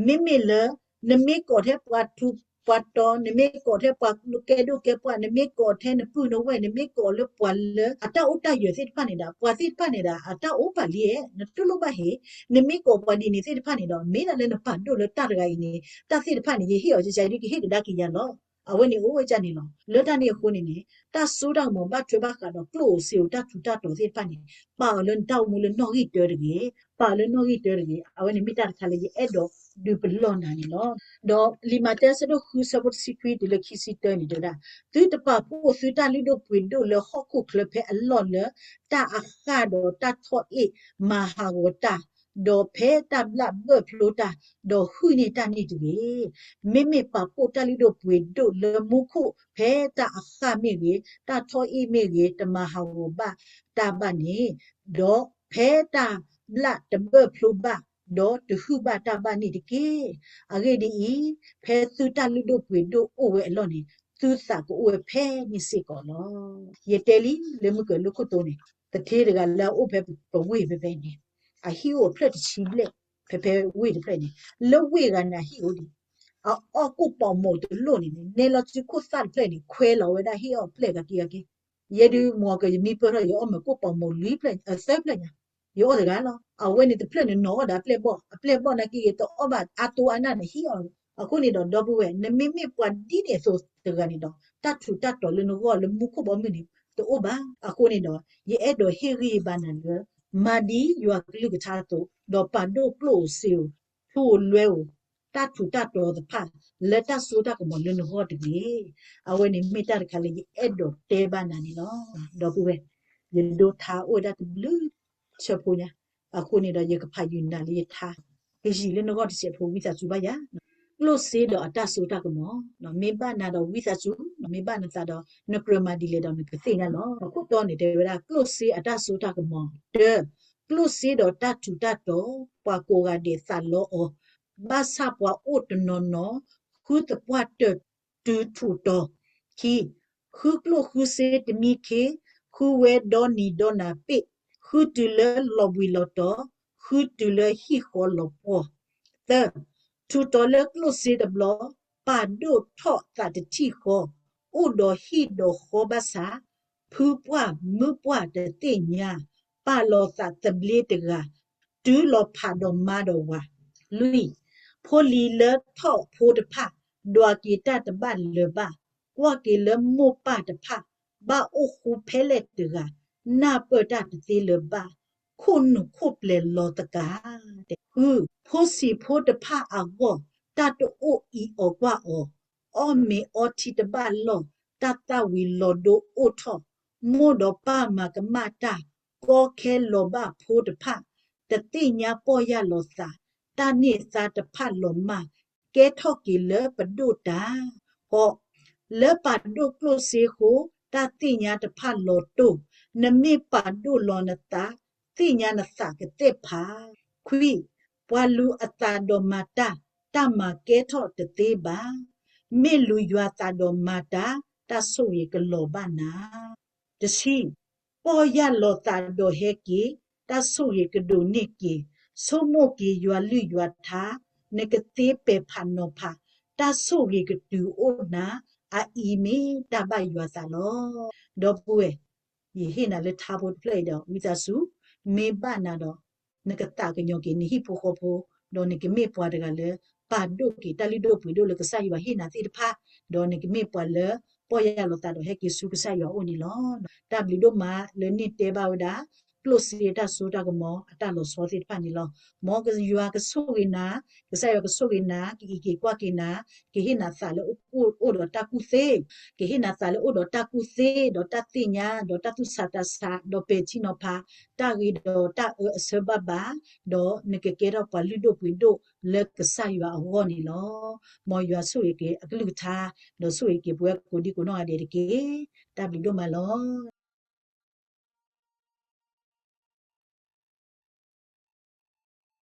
မ့မ့ၢ်လၢ နမ့ၢ်ကိးထဲပှၤထူး ပှၤတီ နမ့ၢ်ကိးထဲပှၤကဲဒိၣ်ကဲပှၢ်, နမ့ၢ်ကိးထဲနပုၢ်နဝဲၢ်, နမ့ၢ်ကိးလၢပှၤလၢအတၢ်အိၣ်တၢ်ယၢၤသ့ၣ်တဖၣ်န့ၣ်ဒီး ပှၤသ့ၣ်တဖၣ်န့ၣ်ဒီး အတၢ်အိၣ်ပာ်လံဧါ, နတူၢ်လိာ်ဘၣ်ဟ့ၣ်, နမ့ၢ်ကိးပှၤဒ်န့ၣ်သ့ၣ်တဖၣ်န့ၣ်ဒီး မ့ၢ်ဒၣ်လၢနပာ်ဒိၣ်လၢတၢ်တဂၤအံၤန့ၣ် တၢ်သ့ၣ်တဖၣ်န့ၣ် ယဟ့ၣ်အီၤကကါဒ်ကဟ့ၣ်ကဒါက့ၤယၤလီၤ. အဝဲန့ၣ်အိၣ်ဝဲဒ်န့ၣ်လီၤ. လၢတၢ်န့ၣ်အဃိန့ၣ်န့ၣ် တၢ်စိတၢ်ကမီၤဘၣ်ထွဲဘၣ်ဃးဒီးကျိၣ်ဧိၤစ့ဧိၤ တၢ်ထူးတၢ်တီၤသ့ၣ်တဖၣ်န့ၣ် ပာ်အီၤလၢနတၢ်အိၣ်မူလၢနီၣ်ဂံၢ်တၢတဂ့ၤ, ပာ်အီၤလၢနီၣ်ဂံၢ်တၢတဂ့ၤ. အဝဲန့ၣ်မ့ၢ်တၢ်တခါလၢယအဲၣ်ဒိးဒုးပလီၢ်နၤန့ၣ်လီၤ. ဒီးလံာ်မးသဲအဆၢဒိၣ်ဃုအဆၢဖိတဆံခွံတုၤလၢခံဆံတၢန့ၣ်တဲဝဲဒၣ်, သုတပာ်ဖှိၣ်သုတၢ်လုၢ်ဒိၣ်ပှ့ၤဒိၣ်လၢဟီၣ်ခိၣ်ချၢဖဲအလီၢ်လၢ တၢ်အဃၢ်ဒီးတၢ်ထီၣ်အ့ၣ်မၤဟးဂီၤတၢ်, ဒီးဖဲတၢ်ဘျၣ်ဘၢၣ်ဖျိတၢ်, ဒီးဟုၣ်န့ၢ်တၢ်န့ၣ်တဂ့ၤ. မ့မ့ၢ်ပာ်ဖှိၣ်တၢ်လုၢ်ဒိၣ်ပှ့ၤဒိၣ်လၢမူခိၣ်ဖဲတၢ်အဃၢ်မ့ၢ်ဂ့ၤ, တၢ်ထီၣ်အ့ၣ်မ့ၢ်ဂ့ၤ, တမၤဟးဂီၤဘၣ်တၢ်ဘၣ်န့ၣ်, ဒီးဖဲတၢ်ဘျၣ်တဘၢၣ်ဖျိဘၣ်, ဒီးတဟုၣ်ဘၣ်တၢ်ဘၣ်န့ၣ်တက့ၢ်. အဂ့ၢ်ဒ်အံၤ, ဖဲသုတၢ်လုၢ်ဒိၣ်ပှ့ၤဒိၣ်အိၣ်ဝဲအလီၢ်န့ၣ် သုသးကအိၣ်ဝဲဖဲန့ၣ်စ့ၢ်ကီးလီၤ. ယတဲလံလၢမုၢ်ကၢၤလိခိၣ်တိန့ၣ်, သထ့တဂၤလၢအအိၣ်ဖဲပဝ့ၢ်ဖဲဖဲန့ၣ်, အဟံၣ်အိၣ်အဖျၢၣ်တဆံဘျဲၣ်, ဖဲဖဲဝ့ၢ်တဖျၢၣ်န့ၣ်, လၢဝ့ၢ်ဂၤန့ၣ်အဟံၣ်အိၣ်ဒံး, အအီၣ်ကိၣ်ပီးမိးတလိၣ်န့ၣ်န့ၣ်, နဲလီၤစုခိၣ်သၣ်တဖျၢၣ်န့ၣ် ခွဲလီၤဝဲဒၣ်ဟ့ၣ်အီၣ်ပျဲၢ်ဂၤက့ၤဂၤက့ၤ. ယဲဒုးမ့ၢ်ကယမံပၢၢ်ထီၣ် ယအီၣ်မ့ၤကိၣ်ပီးမိးလွံၢ်ဖျၢၣ်, အသၢဖျၢၣ်ညါ, ယအီၣ်တဂၤလီၤ. အဝဲန့ၣ်တဖျၢၣ်န့ၣ်နီၤအီၣ်ဒီးအပျဲၢ်ဘီၣ်, အပျဲၢ်ဘီၣ်နာ်က့ဂ့ၤ တအီၣ်ဘၣ်အါတိအါနၢ်န့ၣ်ဟံၣ်အီၣ်. အဃိန့ၣ်ဒီးဒီပုၢ်ဝဲၢ်, နမ့မ့ၢ်ပှၤဒ်န့ၣ်အသိးတဂၤန့ၣ်ဒီး တၢ်ထူးတၢ်တီၤလၢနဂီၢ်လၢမူခိၣ်ဘီမုၢ်န့ၣ် တအိၣ်ဘၣ်. အဃိန့ၣ်ဒီး ယအဲၣ်ဒိးဟ့ၣ်ဂံၢ်ဘါနၤလၢ မၤဒ်ယွၤကလုၢ်ကထါအသိး, ဒီးပာ်ဒိၣ်ကျိၣ်ဧိၤစ့ဧိၤ, ထူဧိၤလွဲဧိၤ, တၢ်ထူးတၢ်တီၤတဖၣ် လၢတၢ်စိတၢ်ကမီၤလၢနဂီၢ်တဂ့ၤ. အဝဲန့ၣ်မ့ၢ်တၢ်တခါလၢယအဲၣ်ဒိးတဲဘၣ်နၤန့ၣ်လီၤ. ဒီပုၢ်ဝဲၢ်, ယဒိထါအိၣ်ဝဲဒၣ်တဘျုးဆၢဖိညါ, အဃိန့ၣ်ဒီးယကဖးယုာ်နၤလၢယထါ, ကယံာ်လၢနဂီၢ်တစဲးဖိ ဝံသးစူၤဘၣ်ယၤ. ကျိၣ်စ့ဒီးအတၢ်စိတၢ်ကမီၤ, မ့ၢ်ဘၣ်နၤဒီးဝံသးစူၤ, မ့ၢ်ဘၣ်နသးဒီး နကြၢးမၤဒ်လဲၣ်ဒီးနကသ့ၣ်ညါလီၤ. ခိၣ်တီန့ၣ်တဲဝဲဒၣ် ကျိၣ်စ့အတၢ်စိတၢ်ကမီၤ, တၢ, ကျိၣ်စ့ဒီးတၢ်ထူးတၢ်တီၤ, ပှၤကိးဂၤဒဲးသးလီအီၤ, ဘၣ်ဆၣ်ပှၤအိၣ်တနီၤနီၤ ဃုသပှၢ်တၢၢ်တုၤထူးတီၤ, ခံ, ဃုကျိၣ်ဃုစ့တမံခ့, ဃုဝဲဒီနံၤဒီနၤပ့ၣ်, ဃုတုၤလၢလီၤဘှံးလီၤတီၤ, ဃုတုၤလၢဟံၣ်ဃီလီၤပှီၢ်, သၢ, ထူးတီၤလၢကျိၣ်စ့တဘျီ, ပာ်ဒိၣ်ထီၣ်သးတထံၣ်ဃီ, အိၣ်ဒီးဟံၣ်ဒီးဃီဘၣ်ဆၣ်, ဖုပှၢ်မုၢ်ပှၢ်တသ့ၣ်ညါ, ပာ်လီၤသးသဘျ့တဂၤ, တုၤလီၤဖးဒီးမါဒီးဝၤ, လွံၢ်, ဖိလံၤလၢထီၣ်ဖိတဖၣ်, ဒွးက့ၤတၢ်တဘၣ်လၢၤဘၣ်, ကွၢ်က့ၤလၢမိၢ်ပၢ်တဖၣ်, ဘၣ်အိၣ်ဃူဖဲလဲၣ်တဂၤ, နၢ်ပၢၢ်တၢ်တသ့လၢၤဘၣ်, ခိၣ်နူာ်ခိၣ်ပျဲၤလီၤသကၤ, ဃု, ဖိဆံးဖိတဖၣ်အဂီၢ်, တၢ်တအိၣ်အံၤအီၤကွၢ်အီၤ, အီၣ်မ့ၤအီထံတဘၣ်လီၢ်, တၢ်သၣ်ဝံၤလီၤဒိအိၣ်ထီၣ်, မိၢ်ဒီးပၢ်မၤကမၣ်တၢ်, ကီခဲလီၤဘၣ်ဖိတဖၣ်, တသ့ၣ်ညါပီၢ်ယၢ်လီၤသး, တၢ်န့ၢ်သါတဖၣ်လီၤမၢ်, ကဲထီၣ်က့ၤလၢပဒိၣ်တၢ်, ဃိး, လၢပာ်ဒိၣ်ကျိၣ်စ့ဃိ, တၢ်သ့ၣ်ညါတဖၣ်လီၤတိၢ်, နမ့ၢ်ပာ်ဒိၣ်လီၤနသး, သ့ၣ်ညါနသးကသ့ၣ်ဖး, ခွံ, ပှၤလူၤအသးဒီးမၤတၢ်, တၢ်မၤကဲထီၣ်တသ့ဘၣ်, မ့ၢ်လူၤယွၤသးဒီးမၤတၢ်, တၢ်ဆိၣ်ဂ့ၤကလီၤဘၣ်နၤ. တဆံ, ပီၢ်ယၢ်လီၤသးဒီးဟဲက့ၤ, တၢ်ဆိၣ်ဂ့ၤကဒိးန့ၢ်က့ၤ, ဆိကမိၣ်က့ၤယွၤလုၢ်ယွၤထါ, နကသ့ပဲာ်ဖးနီၤဖး, တၢ်ဆိၣ်ဂ့ၤကတုၤအိၣ်နၤ, အအံၤမ့ၢ်တၢ်ဘၣ်ယွၤသးလီၤ. ဒီပုၢ်ဝဲၢ်, ယဟ့ၣ်နၤလၢထါဖိတဖျၢၣ်အံၤဒီး ဝံသးစူၤ, မ့ၢ်ဘၣ်နၤဒီး နကသးကညီၤက့ၤနဟံၣ်ဖိဃီဖိ, ဒီးနကမ့ၢ်ပှၤတဂၤလၢ ပာ်ဒိၣ်က့ၤတၢ်လုၢ်ဒိၣ်ပှ့ၤဒိၣ်လၢကစၢ်ယွၤဟ့ၣ်နၤသ့ၣ်တဖၣ်, ဒီးနကမ့ၢ်ပှၤလၢ ပီၢ်ယၢ်လီၤသးဒီးဟဲက့ၤဆူကစၢ်ယွၤအအိၣ်န့ၣ်လီၤ. တၢ်ဘျုးဒိၣ်မးလၢန့ၢ်တဲဘၣ်ဝဲဒၣ် ကျိၣ်စ့တၢ်စိတၢ်ကမီၤအတၢ်လီၤဆီသ့ၣ်တဖၣ်န့ၣ်လီၤ. မ်ယွၤကဆိၣ်ဂ့ၤနၤ, ကစၢ်ယွၤကဆိၣ်ဂ့ၤနၤ, ကအံးက့ၤကွၢ်က့ၤနၤ, ကဟ့ၣ်နၤသးလၢအိၣ်ဒီးတၢ်ကူၣ်သ့, ကဟ့ၣ်နၤသးလၢအိၣ်ဒီးတၢ်ကူၣ်သ့, ဒီးတၢ်သ့ၣ်ညါ, ဒီးတၢ်သူၣ်ဆးသးဆး, ဒီးပဲာ်ထံနီၤဖး တၢ်ဂ့ၤဒီးတၢ်အၢအဆၢဘၣ်ဘၣ်, ဒီးနကကဲထီၣ်ပှၤလုၢ်ဒိၣ်ပှ့ၤဒိၣ်လၢကစၢ်ယွၤအဂီၢ်န့ၣ်လီၤ. မ်ယွၤဆိၣ်ဂ့ၤက့ၤအကလုၢ်ကထါ, ဒီးဆိၣ်ဂ့ၤက့ၤပဝဲကိးဒံကိးနီၢ်ဂၤဒဲးတက့ၢ်. တၢ်ဘျုးဒိၣ်မးလီၤ.